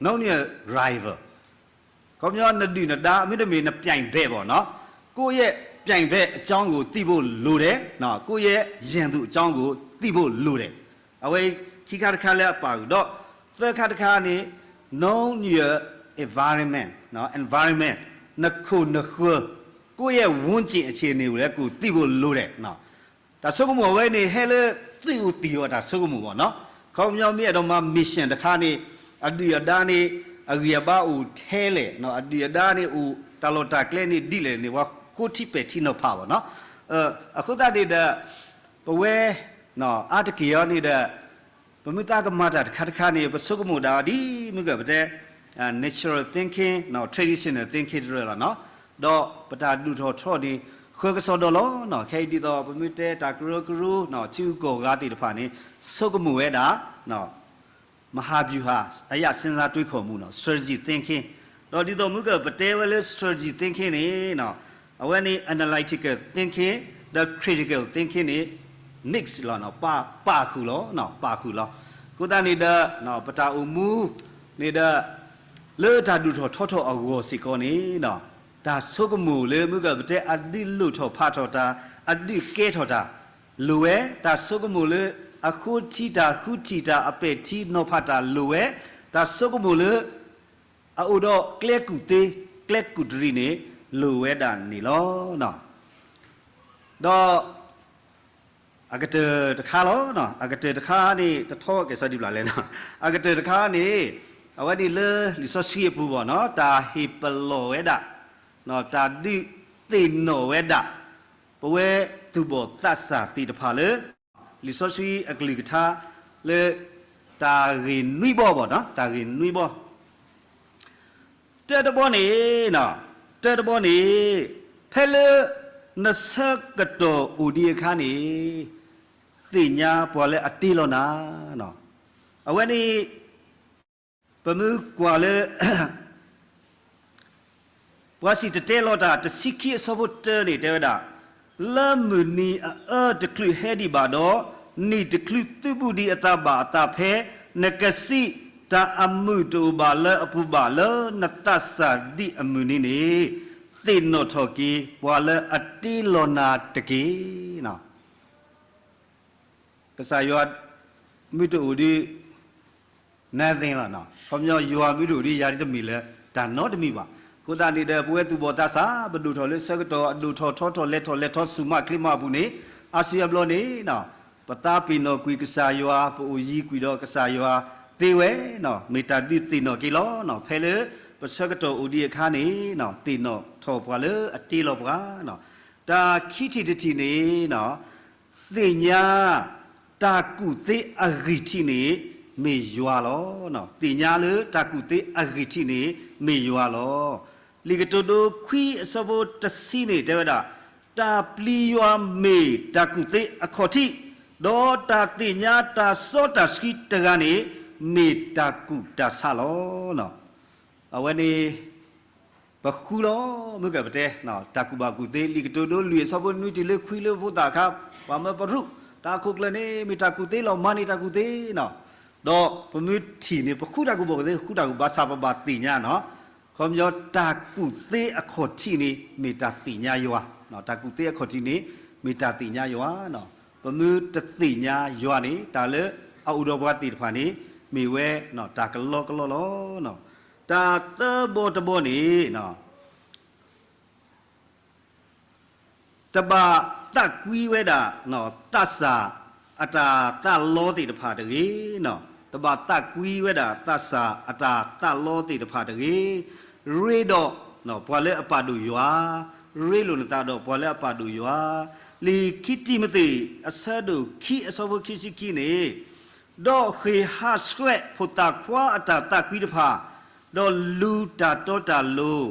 know your rival, ခီပညီနဒုၣ်နဒါ မ့တမ့ၢ်နပြိုင်ဘက် ပေါ့နော်, ကိုယ့်ရဲ့ပြိုင်ဘက်အကြောင်းကိုသိဖို့လိုတယ်, ကိုယ့်ရဲ့ရန်သူအကြောင်းကိုသိဖို့လိုတယ်. အဝဲခံခါတခါလၢအပာ်ဃုာ်ဒီး သၢခါတခါန့ၣ် environment, environment, နခိၣ်နဃၢၤ ကိုယ့်ရဲ့ ဝန်းကျင်အခြေအနေကိုလည်း ကိုယ်သိဖို့လိုတယ်. တၢ်ဆိကမိၣ်အဝဲန့ၣ် ဟဲလၢသုးအိၣ်သံၣ်အီၤတၢ်ဆိကမိၣ်ဘၣ်နီၤ. ခီပညီမ့ၢ်အဲၣ်ဒိးမၤ mission တခါန့ၣ် အဒုၣ်အဒါန့ၣ် အဂံၢ်အဘါအိၣ်ထဲလဲၣ်, အဒုၣ်အဒါန့ၣ်အိၣ် တၢ်လီၢ်တၢ်ကျဲန့ၣ်ဒ်လဲၣ်န့ၣ် ပှၤဃိထံပဲာ်ထံနီၤဖးဘၣ်နီၤ. အဃိသတးန့ၣ်ဒီး ပဝဲ အါတက့ၢ်အံၤန့ၣ်ဒီး ပမ့ၢ်သးကမၤတၢ်တခါတခါန့ၣ် ပဆိကမိၣ်ဒၣ်ဒ်မုၢ်ကပတဲ natural thinking, traditional thinking တရၢလီၤနီၤ. ဒီးပတၢ်ဒိၣ်ထီၣ်ထီထီၣ်န့ၣ် ဃၢကစီဒီလီၤနီၤ. ခဲအံၤဒ်သိးပမ့ၢ်တဲတၢ်ကရၢကရိနီၤ ထံဂုၤကီၢ်ဂၤသ့ၣ်တဖၣ်န့ၣ် ဆိကမိၣ်ဝဲဒၣ် မဟာဗျူဟာအရ စဉ်းစားတွေးခေါ်မှုနီၤ strategy thinking. ဒီးဒ်သိးမုၢ်ကပတဲဝဲလၢ strategy thinking န့ၣ် အဝဲန့ၣ် analytical thinking ဒီး critical thinking န့ၣ် mix လီၤ, ပာ်ဃုာ်လီၤ, ပာ်ဃုာ်လီၤ. အဃိသတးန့ၣ်ဒီး ပတၢ်အိၣ်မူန့ၣ်ဒီး လၢတၢ်ဒိၣ်ထီၣ်ထီထီၣ်အဂီၢ်စ့ၢ်ကီးန့ၣ် တၢ်ဆိကမိၣ်လၢမုၢ်ကပတဲအဒုးလိၣ်ထီၣ်ဖးထီၣ်တၢ်, အဒုးကဲထီၣ်တၢ် လိၣ်ဝဲ, တၢ်ဆိကမိၣ်လၢအဃိထံတၢ်ဃုထံၣ်တၢ်အပဲာ်ထံနီၤဖးတၢ်လိၣ်ဝဲ, တၢ်ဆိကမိၣ်လၢ အအိၣ်ဒီးကျဲကူၣ်သ့, ကျဲကူၣ်တရံးန့ၣ် လိၣ်ဝဲဒၣ်န့ၣ်လီၤ. ဒီး အကတၢၢ်တခါလီၤ. အကတၢၢ်တခါန့ၣ် တထီကဲၤစီဒံးဘျးလဲၣ်, အကတၢၢ်တခါန့ၣ် အဝဲန့ၣ်လၢလံာ်စီဆှံအပူၤဘၣ်နီၤ တၢ်ဟ့ၣ်ပလီၢ်ဝဲဒၣ်, တၢ်ဒုးသ့ၣ်နီၣ်ဝဲဒၣ် ပဝဲသူၣ်ဘီၣ်သးစၢ်သ့ၣ်တဖၣ်လၢ လံာ်စီဆှံအကလုၢ်ကထါလၢ တၢ်ဂ့ၢ်နွံဘီဘၣ်နီၤ, တၢ်ဂ့ၢ်နွံဘီ. တၢတဘီန့ၣ်, တၢတဘီန့ၣ် ဖဲလၢနဆၢကတီၢ်အိၣ်ဒံးအခါန့ၣ် သ့ၣ်ညါပှၤလၢအတ့လီၤနၤ. အဝဲန့ၣ် ပမ့ၢ်ကွၢ်လၢ ပှၤစံၣ်တဲၤတဲလီၤတၢ်တဆံခံအဆၢဖိတၢန့ၣ် တဲဝဲဒၣ်, လၢမုၢ်နံၤအအၢတချုးဟဲဒံးဘၣ်ဒီး, နံၣ်တချုးသုးဘူးဒံးအသးဘၣ်အသးဖဲ, နကစံး, တၢ်အမုာ်တအိၣ်ဘၣ်လၢအပူၤဘၣ်လၢနသးစၢ်ဒံးအမုၢ်နံၤန့ၣ်, သ့ၣ်နီၣ်ထီၣ်က့ၤပှၤလၢအတ့လီၤနၤတက့ၢ်. ကစၢ်ယွၤမ့ၢ်တအိၣ်ဒီး nothing လီၤ. ခီပညီယွၤမ့ၢ်တအိၣ်ဒီး ယၤဒ်တမ့ၢ်လၢတၢ်နီတမံၤဘၣ်. အဃိသတးန့ၣ်ဒီး ပဝဲသူၣ်ဘီၣ်သးစၢ် ပဒိၣ်ထီၣ်လၢဆၢကတီၢ် အဒိၣ်ထီၣ်ထီထီၣ်လဲၤထီၣ်လဲၤထီၣ်ဆူၣ်မးချ့မးအပူၤန့ၣ် အါစုအါဘျီန့ၣ် ပသးပ့ၤနီၣ်ကွံာ်ကစၢ်ယွၤ ပအိၣ်ယံၤကွံာ်ဒီးကစၢ်ယွၤသ့ဝဲ မ့ၢ်တၢ်ဒုးသ့ၣ်နီၣ်က့ၤလီၤ. ဖဲလၢပဆၢကတီၢ်အိၣ်ဒံးအခါန့ၣ် သ့ၣ်နီၣ်ထီၣ်ပှၤလၢအတ့လီၤပှၤ တၢ်ခံထံၣ်တထံၣ်န့ၣ် သ့ၣ်ညါတၢ်ကူၣ်သ့အဂံၢ်ထံးန့ၣ် မ့ၢ်ယွၤလီၤ. သ့ၣ်ညါလၢတၢ်ကူၣ်သ့အဂံၢ်ထံးန့ၣ် မ့ၢ်ယွၤလီၤ. လံာ်ကတိၤဒိခွံအဆၢဖိတဆံန့ၣ် တဲဝဲဒၣ်, တၢ်ပျံၤယွၤမ့ၢ်တၢ်ကူၣ်သ့အခီၣ်ထံး, ဒီးတၢ်သ့ၣ်ညါတၢ်စီတၢ်ဆှံတဂၤန့ၣ် မ့ၢ်တၢ်ကူၣ်တၢ်ဆးလီၤ. အဝဲန့ၣ် ပဃုလီၤ မ့ၢ်ကပတဲ တၢ်ကူၣ်ဘၣ်ကူၣ်သ့ လံာ်ကတိၤဒိလွံၢ်အဆၢဖိနွံတုၤလၢခွံလၢဖိသၣ်ခါ ပှၤမၢပရူၣ် တၢ်အခိၣ်ကျၢၢ်န့ၣ် မ့ၢ်တၢ်ကူၣ်သ့လီၤ မၤန့ၢ်တၢ်ကူၣ်သ့နီၤ. ဒီးပမ့ၢ်ထံၣ်န့ၣ် ပဃုတၢ်ကူၣ်ဘၣ်ကူၣ်သ့ ဃုတၢ်ကူၣ်ဘၣ်ဆၣ်ပဘၣ်သ့ၣ်ညါနီၤ. ခီပညီတၢ်ကူၣ်သ့အခီၣ်ထံးန့ၣ် မ့ၢ်တၢ်သ့ၣ်ညါယွၤ, တၢ်ကူၣ်သ့အခီၣ်ထံးန့ၣ် မ့ၢ်တၢ်သ့ၣ်ညါယွၤနီၤ. ပမ့ၢ်တသ့ၣ်ညါယွၤန့ၣ် တၢ်လၢအအိၣ်ဒီးပှၤသ့ၣ်တဖၣ်န့ၣ် မ့ၢ်ဝဲတၢ်ကလီကလီလီၤ. တၢ်သၢဘီတဘီန့ၣ် တဘၣ်သးကွံဝဲဒၣ် သးစၢ်အတၢ်သးလီသ့ၣ်တဖၣ်တဂ့ၤ, တဘၣ်သးကွံဝဲဒၣ်သးစၢ်အတၢ်သးလီသ့ၣ်တဖၣ်တဂ့ၤ, ရ့ဒီးပှၤလၢအပာ်ဒိၣ်ယွၤ, ရ့လိာ်နသးဒီးပှၤလၢအပာ်ဒိၣ်ယွၤ, လံာ်ခံတံၤမသ့းအဆၢဒိၣ်ခံအဆၢဖိခံဆံခံန့ၣ်, ဒီးဃ့ၢ်ဟးဆှဲးဖိသၣ်ခွါအတၢ်သးကွံတဖၣ်, ဒီးလူၤတၢ်တီတၢ်လိၤ,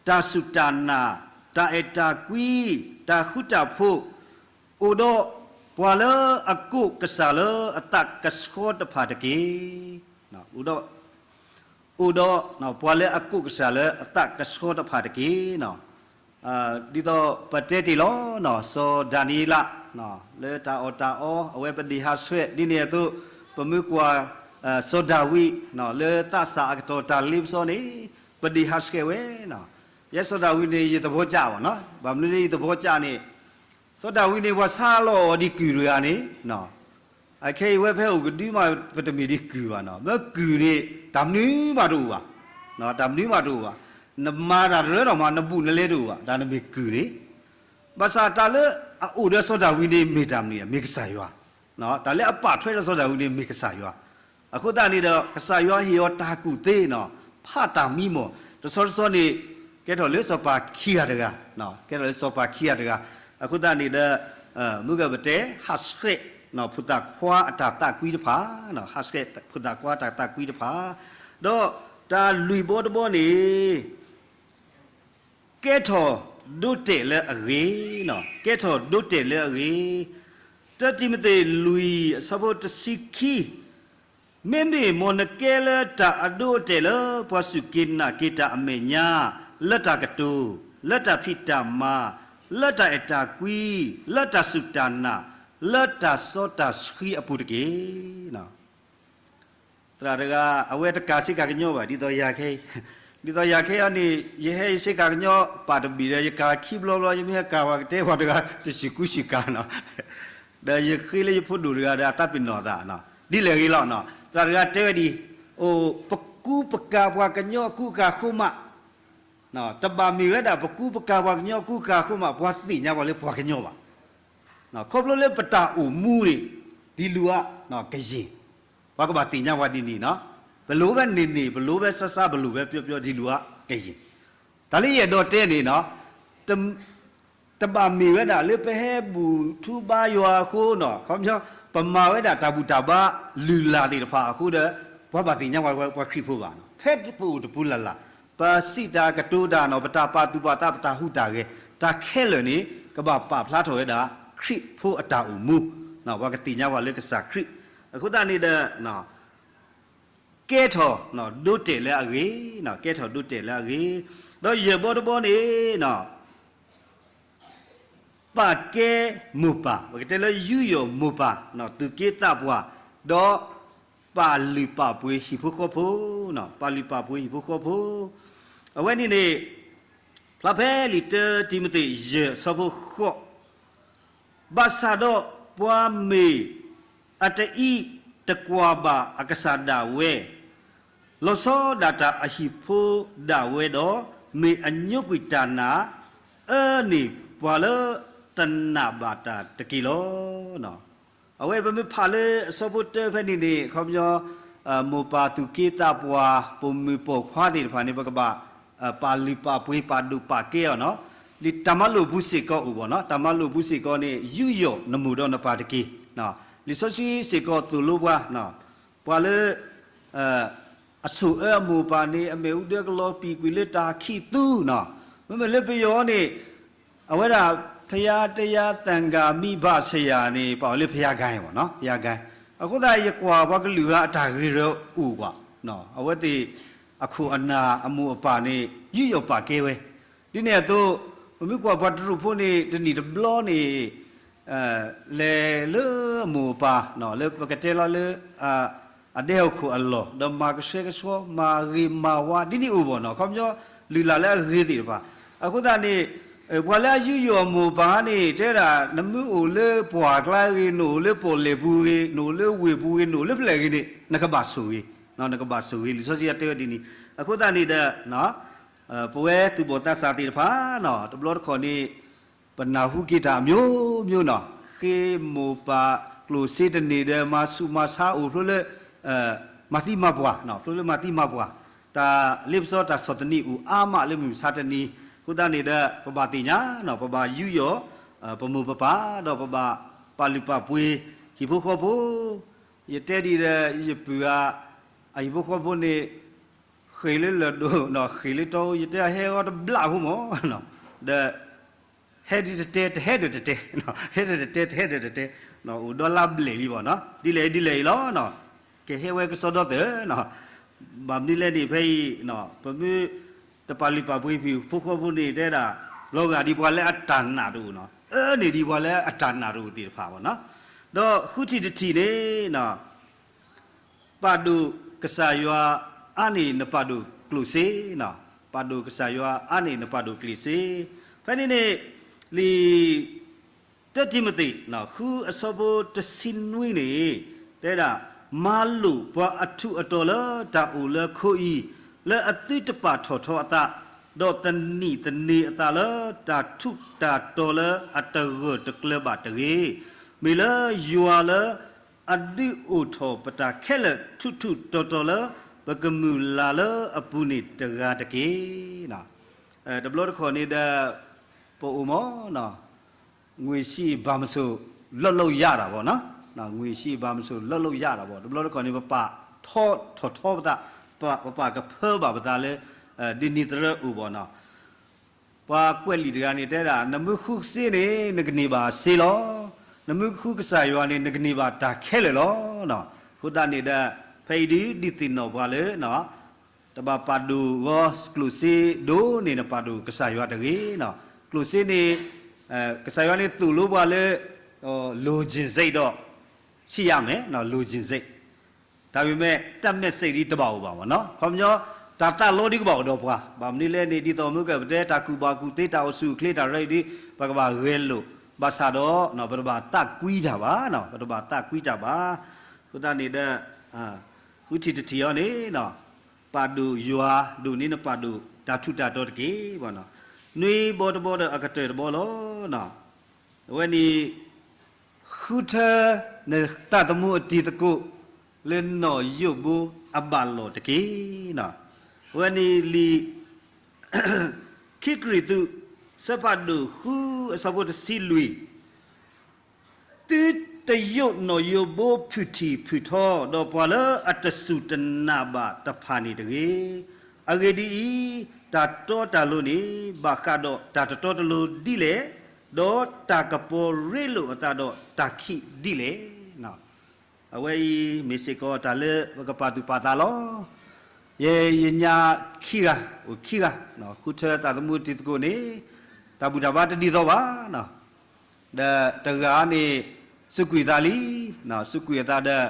တၢ်စူၢ်တၢ်နာ်, တၢ်အဲၣ်တၢ်ကွံ, တၢ်ဃူတၢ်ဖိး, အိၣ်ဒီးပှၤလၢအကိးကစၢ်လၢအသးကဆှီတဖၣ်တက့ၢ်. အိၣ်ဒီး အိၣ်ဒီးပှၤလၢအကိးကစၢ်လၢအသးကဆှီတဖၣ်တက့ၢ်. ဒ်သိးပတဲတ့ၢ်လီၤ စီၤဒၤနံးယ့လး လၢတၢ်အီၣ်တၢ်အီ အဝဲပဒ့ၣ်ဟးဆှဲး ဒ်န့ၣ်အသိး ပမ့ၢ်ကွၢ် စီၤဒၤဝံး လၢသးစၢ်အကတီၢ်တၢ်လ့ပစီန့ၣ် ပဒ့ၣ်ဟးဆှဲးဝဲ ယဲစီၤဒၤဝံးန့ၣ် ယသဘီကၠးဘၣ်နီၤ. ဘၣ်မနုၤလၢယသဘီကၠးန့ၣ် စီၤဒၤဝံးန့ၣ် ပှၤဆါလီၤအီၤဒ်ကုၢ်တဂၤန့ၣ် အခဲအံၤဝဲဖဲအိၣ်ကဒုမး ပတမ့ၢ်ဒ်ကုၢ်ဘၣ်နီၤ, မ့ၢ်ကုၢ်န့ၣ် တၢ်မနုၤမးတအိၣ်ဘၣ်, တၢ်မနုၤမးတအိၣ်ဘၣ်, နမၤတၢ်တရၢဒီးမး နဘူးနလဲတအိၣ်ဘၣ်, တၢ်နမ့ၢ်ကုၢ်န့ၣ်, ဘၣ်ဆၣ်တၢ်လၢအအိၣ်ဒီးစီၤဒၤဝံးန့ၣ် မ့ၢ်တၢ်မနုၤ, မ့ၢ်ကစၢ်ယွၤ, တၢ်လၢအပာ်ထွဲဒီးစီၤဒၤဝံးန့ၣ် မ့ၢ်ကစၢ်ယွၤ, အဃိသတးန့ၣ်ဒီး ကစၢ်ယွၤဟ့ၣ်အီၤတၢ်ကူၣ်သ့နီၤ, ဖးတၢ်မံမီၢ်, တဆီတဆီန့ၣ် ကဲထီၣ်လၢစီၤပၤခံဂၤတဂၤ, ကဲထီၣ်လၢစီၤပၤခံဂၤတဂၤ, အဃိသတးန့ၣ်ဒီး မုၢ်ဂၤပတဲ ဟးဆှဲး ဖိသၣ်ခွါအတၢ်သးကွံတဖၣ်, ဟးဆှဲးဖိသၣ်ခွါအတၢ်သးကွံတဖၣ်, ဒီးတၢ်လွံၢ်ဘီတဘီန့ၣ် ကဲထီၣ်ဒိးတဲာ်လၢအဂ့ၤ, ကဲထီၣ်ဒိးတဲာ်လၢအဂ့ၤ, တံၤမသ့းလွံၢ်အဆၢဖိတဆံခံ, မ့မ့ၢ်မ်နကဲလၢတၢ်အဒိအတဲာ်လၢပှၤစူၢ်က့ၤနာ်က့ၤတၢ်အမဲာ်ညါ, လၢတၢ်ကတိၤ, လၢတၢ်ဖံးတၢ်မၤ, လၢတၢ်အဲၣ်တၢ်ကွံ, လၢတၢ်စူၢ်တၢ်နာ်, လၢတၢ်စီတၢ်ဆှံအပူၤတက့ၢ်. သရၣ်တဂၤ အဝဲတကၤစ့ကၤကညီဘၣ် ဒ်သိးယၤခဲအံၤ, ဒ်သိးယၤခဲအံၤန့ၣ် ယဟဲယစ့ကၤကညီပာ်တဘ့ၣ်ဒီး ယကၤခံဘျီဘျီ ယမ့ၢ်ဟဲကၤပှၤကတဲပှၤတဂၤ တစူၢ်ကူစူၢ်ကၤနီၤ, ဒီးယဃ့လၢယဖိဒိၣ်တဂၤဒီး အတၢ်ပ့ၤနီၣ်သးနီၤ, ဒ်လဲၣ်ဂ့ၤလီၤနီၤ. သရၣ်တဂၤတဲဝဲဒ်အံၤ, အိၣ် ပကူပကၤပှၤကညီကူကၤဃိမး, တဘၣ်မ့ၢ်ဝဲဒၣ် ပကူပကၤပှၤကညီကူကၤဃိမး ပှၤသ့ၣ်ညါပှၤလၢပှၤကညီဘၣ်. ခီဖျိလၢပတၢ်အိၣ်မူန့ၣ် ဒ်လူၤအကယ့ၢ်, ပှၤကဘၣ်သ့ၣ်ညါပှၤဒ်န့ၣ်နီၤ. ပလိၤဝဲန့ၢ်န့ၢ် ပလိၤဝဲစါစါ ပလိၤဝဲပျီပျီ ဒ်လူၤအကယ့ၢ်. တၢ်လၢယအဲၣ်ဒိးတဲန့ၣ်နီၤ, တဘၣ်မ့ၢ်ဝဲဒၣ်လၢပဟဲဘူၣ်ထူဘါယွၤအဃိနီၤ, ခီပညီ ပမၤဝဲဒၣ်တၢ်ဘူၣ်တၢ်ဘါလုၢ်လၢ်သ့ၣ်တဖၣ်အဃိဒီး ပှၤဘၣ်သ့ၣ်ညါပှၤ ပှၤခရံာ်ဖိဘၣ်နီၤ. ဖဲပအိၣ်တပူၤလၢ်လၢ် ပစံးတၢ်ကတိၤတၢ်နီၤ, ပတၢ်ပာ်သူၣ်ပာ်သး ပတၢ်ဟူးတၢ်ဂဲၤ တၢ်ခဲလၢာ်န့ၣ် ကဘၣ်ပာ်ဖျါထီၣ်ဝဲဒၣ် ခရံာ်ဖိအတၢ်အိၣ်မူ, ပှၤကသ့ၣ်ညါပှၤလၢကစၢ်ခရံာ်. အဃိသတးန့ၣ်ဒီး ကဲထီၣ်ဒိးတဲာ်လၢအဂ့ၤ, ကဲထီၣ်ဒိးတဲာ်လၢအဂ့ၤ, ဒီးယဲၢ်ဘီတဘီန့ၣ် ပာ်ကဲမိၢ်ပၢ်, ပကတဲလၢယူးယီၣ်မိၢ်ပၢ်, သူၣ်က့သးပှၢ်, ဒီးပာ်လုၢ်ပာ်ပှ့ၤဟံၣ်ဖိဃီဖိ, ပာ်လုၢ်ပာ်ပှ့ၤဟံၣ်ဖိဃီဖိ, အဝဲန့ၣ်န့ၣ် ဖျါဖဲလံာ်တၢတံၤမသ့း ယဲၢ်အဆၢဖိဃိး, ဘၣ်ဆၣ်ဒီးပှၤမ့ၢ်အတအံးတကွၢ်ဘၣ်အကစၢ်ဒၣ်ဝဲ, လီၤဆီဒၣ်တၢ်အဟံၣ်ဖိဒၣ်ဝဲဒီး, မ့ၢ်အညိကွံာ်တၢ်နာ်, အၢန့ၢ်ပှၤလၢတနာ်ဘၣ်တၢ်တက့ၢ်လီၤ. အဝဲပမ့ၢ်ဖးလၢအဆၢဖိတၢဖဲန့ၣ်န့ၣ် ခီပညီ မိၢ်ပၢ်သူၣ်က့သးပှၢ် ပိာ်မုၣ်ပိာ်ခွါသ့ၣ်တဖၣ်န့ၣ် ပကဘၣ် ပာ်လုၢ်ပာ်ပှ့ၤ ပာ်ဒိၣ်ပာ်ကဲအီၤနီၤ. လံာ်တၢ်မၤလိာ်ပူၤစ့ၢ်ကီးအိၣ်ဘၣ်နီၤ, တၢ်မၤလိာ်ပူၤစ့ၢ်ကီးန့ၣ် ယူးယီၣ်နမိၢ်ဒီးနပၢ်တက့ၢ်. လံာ်စီဆှံစ့ၢ်ကီးသိၣ်လိပှၤ, ပှၤလၢ အဆိၣ်အၢအမိၢ်အပၢ်န့ၣ် အမ့ၣ်အူဒၢကလီၤပံာ်ကွံာ်လၢတၢ်ခံးသူနီၤ. မ့မ့ၢ်လၢပယီၤန့ၣ် အဝဲဒၣ် ဖယါတယါ သံဃာမိဘဆရာန့ၣ် ပာ်အီၤလၢဖယါကဲဘၣ်နီၤ, ဖယါကဲ. အဃိသတး ယကွၢ်ပှၤကလုာ်ဂၤအတၢ်ဂ့ၢ်ရၢအိၣ်ကွၢ်, အဝဲသ့ၣ်အခိၣ်အနၢ်အမိၢ်အပၢ်န့ၣ် ယူးယီၣ်ပာ်ကဲဝဲ. ဒ်န့ၣ်အသိး ပမ့ၢ်ကွၢ်ပှၤတရူးဖိန့ၣ် တနံၣ်တဘျီန့ၣ် လဲၤလၢအမိၢ်အပၢ် လၢပကတဲလီၤလၢ အဒဲအခိၣ်အလီၢ် ဒီးမၤကဆှဲကဆှီ မၤဂ့ၤမၤဝါ ဒ်န့ၣ်အိၣ်ဘၣ်နီၤ. ခီပညီ လုၢ်လၢ်လၢအဂ့ၤသ့ၣ်တဖၣ်. အဃိသတးန့ၣ် ပှၤလၢအယူးယီၣ်အမိၢ်အပၢ်န့ၣ် တဲဒၣ် နမ့ၢ်အိၣ်လၢပှၢ်ကျါဂ့ၤ, နအိၣ်လၢပီၣ်လဲၣ်ပူၤဂ့ၤ, နအိၣ်လၢဝ့ၢ်ပူၤဂ့ၤ, နအိၣ်လၢဖျၢၣ်ဂ့ၤန့ၣ် နကဘၣ်ဆိၣ်ဂ့ၤ, နကဘၣ်ဆိၣ်ဂ့ၤ. လံာ်စီဆှံတဲဝဲဒ်န့ၣ်. အဃိသတးန့ၣ်ဒီး ပဝဲသူၣ်ဘီၣ်သးစၢ်သ့ၣ်တဖၣ်နီၤ တဘျီတခီၣ်န့ၣ် ပနၢ်ဟူက့ၤတၢ်အမျိုးမျိုးနီၤ, ဃ့မိၢ်ပၢ်ကျိၣ်စ့တန့ၢ်ဒီး မၤဆူးမၤဆါအိၣ်ဖျိလၢ မၤသံမၤပှၢ်, ဖျိလၢမၤသံမၤပှၢ်, တၢ်လ့ပစီတၢ်ဆီၣ်သနံးအိၣ်အါမးလၢမုၢ်မဆါတနံၤ. အဃိသတးန့ၣ်ဒီး ပဘၣ်သ့ၣ်ညါနီၤ, ပဘၣ်ယူးယီၣ် ပမိၢ်ပပၢ် ဒီးပဘၣ်ပာ်လုၢ်ပာ်ပှ့ၤဟံၣ်ဖိဃီဖိ. ယတဲဒ်ဒီး ယပုၢ်ဧါ, အဟံၣ်ဖိဃီဖိန့ၣ် ဃ့ၢ်လၢလၢၢ်ဒိၣ်နီၤ, ဃ့ၢ်လၢတီအူ, ယတဲအဟဲအီၤတဘျးဖိမး, ဒီး ဟဲဒ်တတဲ တဟဲဒီးတတဲ, ဟဲဒီးတတဲ တဟဲဒီးတတဲ, အိၣ်ဒီးလါဘျဲၣ်လံဘၣ်နီၤ, ဒ်လဲၣ်ဒ်လဲၣ်အံၤလီၤ. ကဟဲဝဲကစီဒီသၢနီၤ, ဘၣ်မနုၤလဲၣ်န့ၣ် ဖဲအံၤ ပမ့ၢ်တပာ်လုၢ်ပာ်ပှ့ၤဟံၣ်ဖိဃီဖိန့ၣ် တဲဒၣ် လီၤဂာ်ဒ်ပှၤလၢအတၢ်နာ်တအိၣ်နီၤ, အၢန့ၢ်ဒ်ပှၤလၢအတၢ်နာ်တအိၣ်သ့ၣ်တဖၣ်ဘၣ်နီၤ. ဒီးဃုထံၣ်တထံၣ်န့ၣ် ပာ်ဒိၣ်ကစၢ်ယွၤအါန့ၢ်နပာ်ဒိၣ်ကျိၣ်စ့နီၤ, ပာ်ဒိၣ်ကစၢ်ယွၤအါန့ၢ်နပာ်ဒိၣ်ကျိၣ်စ့. ဖဲန့ၣ်န့ၣ် လံာ်တၢတံၤမသ့း ဃုအဆၢဖိတဆံနွံန့ၣ် တဲဒၣ်, မၤလိာ်ပှၤအထူးအတီၤလၢတၢ်အိၣ်လၢခိအံၤ, လၢအသုတပာ်ထီၣ်ထီအသး, ဒီးသနံာ်သန့ၤအသးလၢတၢ်ထူးတၢ်တီၤလၢအတဂၢၢ်တကျၢၤဘၣ်တဂ့ၤ. မ့ၢ်လၢယွၤလၢအဒုးအိၣ်ထီၣ်ပတၢ်ခဲလၢာ်ထူးထူးတီၤတီၤလၢ ပကမုၢ်လၢ်လၢအပူၤန့ၣ်တဂၤတက့ၢ်. တဘျီတခီၣ်န့ၣ်ဒီး ပအိၣ်မး ငွေရှိ ဘာမဆို လုပ်လို့ရတာပေါ့နော်, ငွေရှိ ဘာမဆို လုပ်လို့ရတာပေါ့, တဘျီတခီၣ်န့ၣ် ပပာ်ထီၣ်ထီထီပသး, ပပာ်ကဖၢဘၣ်ပသးလၢ ဒ်န့ၣ်သရၢအိၣ်ဘၣ်နီၤ. ပှၤကွဲးလံာ်တဂၤန့ၣ်တဲဒၣ် နမ့ၢ်ဃုစ့န့ၣ် နကန့ၢ်ဘၣ်စ့လီၤ, နမ့ၢ်ဃုကစၢ်ယွၤန့ၣ် နကန့ၢ်ဘၣ်တၢ်ခဲလၢာ်လီၤ. အဃိသတးန့ၣ်ဒီး ဖဲအံၤဒုးဒုးသ့ၣ်နီၣ်ပှၤလၢ တဘၣ်ပာ်ဒိၣ်ဂီၤကျိၣ်စ့ဒိၣ်န့ၣ် နပာ်ဒိၣ်ကစၢ်ယွၤတဂ့ၤနီၤ. ကျိၣ်စ့န့ၣ် ကစၢ်ယွၤန့ၣ်သိၣ်လိပှၤလၢ လိုချင်စိတ်တော့ ရှိရမယ်, လိုချင်စိတ်, ဒါပေမဲ့ တတ်မဲ့စိတ်ဒ်တဘၣ်အိၣ်ဘၣ်မ့ၢ်နီၤ. ခီပညီ တၢ်သးလီဒ်ကဘၣ်အိၣ်ဒီးပှၤ, ဘၣ်မနုၤလဲၣ်န့ၣ် ဒ်သိးမုၢ်ကပတဲ တၢ်ကူၣ်ဘၣ်ကူၣ်သ့ တၢ်အိၣ်ဆူၣ်အိၣ်ချ့ တၢ်ရၢအံၤဒ် ပကဘၣ်ဂဲၤလိာ်, ဘၣ်ဆၣ်ဒီး ပတဘၣ်သးကွံတၢ်ဘၣ်, ပတဘၣ်သးကွံတၢ်ဘၣ်. အဃိသတးန့ၣ်ဒီး ဃုထံၣ်တထံၣ်အံၤန့ၣ် ပာ်ဒိၣ်ယွၤဒိၣ်န့ၢ်နပာ်ဒိၣ်တၢ်ထူးတၢ်တီၤတက့ၢ်. နွံဘီတဘီဒီးအကတၢၢ်တဘီလီၤ. အဝဲန့ၣ် ဃုထၢ နသးသမူအတံၤသကိး လၢနီၢ်ယိၣ်ဘိအဘၣ်လိာ်တက့ၢ်. အဝဲန့ၣ်လံာ် ခံကရံၣ်သူး ဆၢဖးဒိၣ်ဃုအဆၢဖိတဆံလွံၢ် သုတယိးနီၢ်ယိးဘိဖုၣ်ထံၣ်ဖုၣ်ထီ ဒီးပှၤလၢအတစူၢ်တနာ်ဘၣ်တဖၣ်န့ၣ်တဂ့ၤ. အဂ့ၢ်ဒ်အံၤ, တၢ်တီတၢ်လိၤန့ၣ် ဘၣ်ဃးဒီးတၢ်တတီတလိၤဒ်လဲၣ်, ဒီးတၢ်ကပီၤရ့လိာ်အသးဒီးတၢ်ခံးဒ်လဲၣ်. အဝဲအံၤမ့ၢ်စ့ၢ်ကီးတၢ်လၢပကပာ်သူၣ်ပာ်သးလီၤ. ယဲယညါခံဂၤ, အိၣ်ခံဂၤ, ဃုထၢသးသမူတံၤသကိးန့ၣ် တၢ်ဘူၣ်တၢ်ဘါတဒ်သိးဘၣ်. ဒီးတဂၤန့ၣ် စူးကွံာ်အသးလံ, စူးကွံာ်အသးဒီး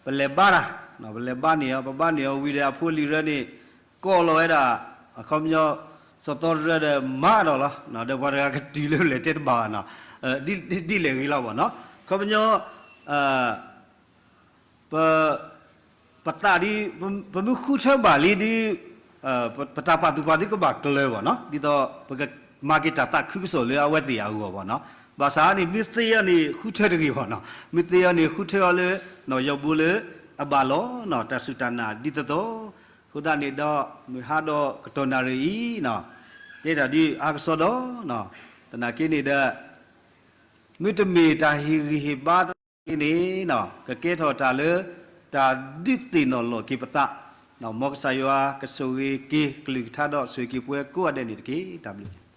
ပလဲၤဘါတၢ်, ပလဲၤဘါန့ၢ်အီၤ, ပဘါန့ၢ်အီၤဝံၤဒီးအဖိအလံၤရၢန့ၣ် ကိးလီၤဝဲဒၣ် အခီပညီ စီၤသီတရၢဒီးမၤဒီးလီၤ, ဒီးပှၤတဂၤကတုၤလၢလဲၤတဲတဘၣ်ဘၣ်နီၤ, ဒ်လဲၣ်ဂ့ၤလီၤဘၣ်နီၤ, အခီပညီ ပ ပသးဒ် ပမ့ၢ်ဃုထၢဘၣ်လံဒ် ပတၢ်ပာ်သူၣ်ပာ်သးကဘၣ်ကျၢၤဘၣ်နီၤ, ဒ်သိး ပကမၤက့ၤတၢ်သးခုကစီၣ်လၢအဝဲသ့ၣ်အဂီၢ်ဘၣ်နီၤ, ဘၣ်ဆၣ်န့ၣ် မ့ၢ်သ့အီၤန့ၣ် ဃုထၢတဂ့ၤဘၣ်နီၤ, မ့ၢ်သ့အီၤန့ၣ် ဃုထၢအီၤလၢ နီၢ်ယိၣ်ဘိလၢ အဘၣ်လိာ်နီၤ, တၢ်စူၢ်တၢ်နာ်ဒ်သိးသိး, အဃိသတးန့ၣ်ဒီး မုၢ်ဟါဒီးကတီၢ်နၣ်ရံၣ်အံၤနီၤ, တဲတၢ်ဒ်အါကစီဒီနီၤ, သနာ်က့န့ၣ်ဒီး မ့တမ့ၢ်တၢ်ဟ့ၣ်ဂံၢ်ဟ့ၣ်ဘါသနာ်က့န့ၣ်နီၤ, ကကဲထီၣ်တၢ်လၢ တၢ်ဒုးသ့ၣ်နီၣ်လီၤက့ၤပသး, မ်ကစၢ်ယွၤကဆိၣ်ဂ့ၤက့ၤကလုၢ်ကထါဒီးဆိၣ်ဂ့ၤက့ၤပှၤကိးဂၤဒဲးန့ၣ်တက့ၢ်. တၢ်ဘျုး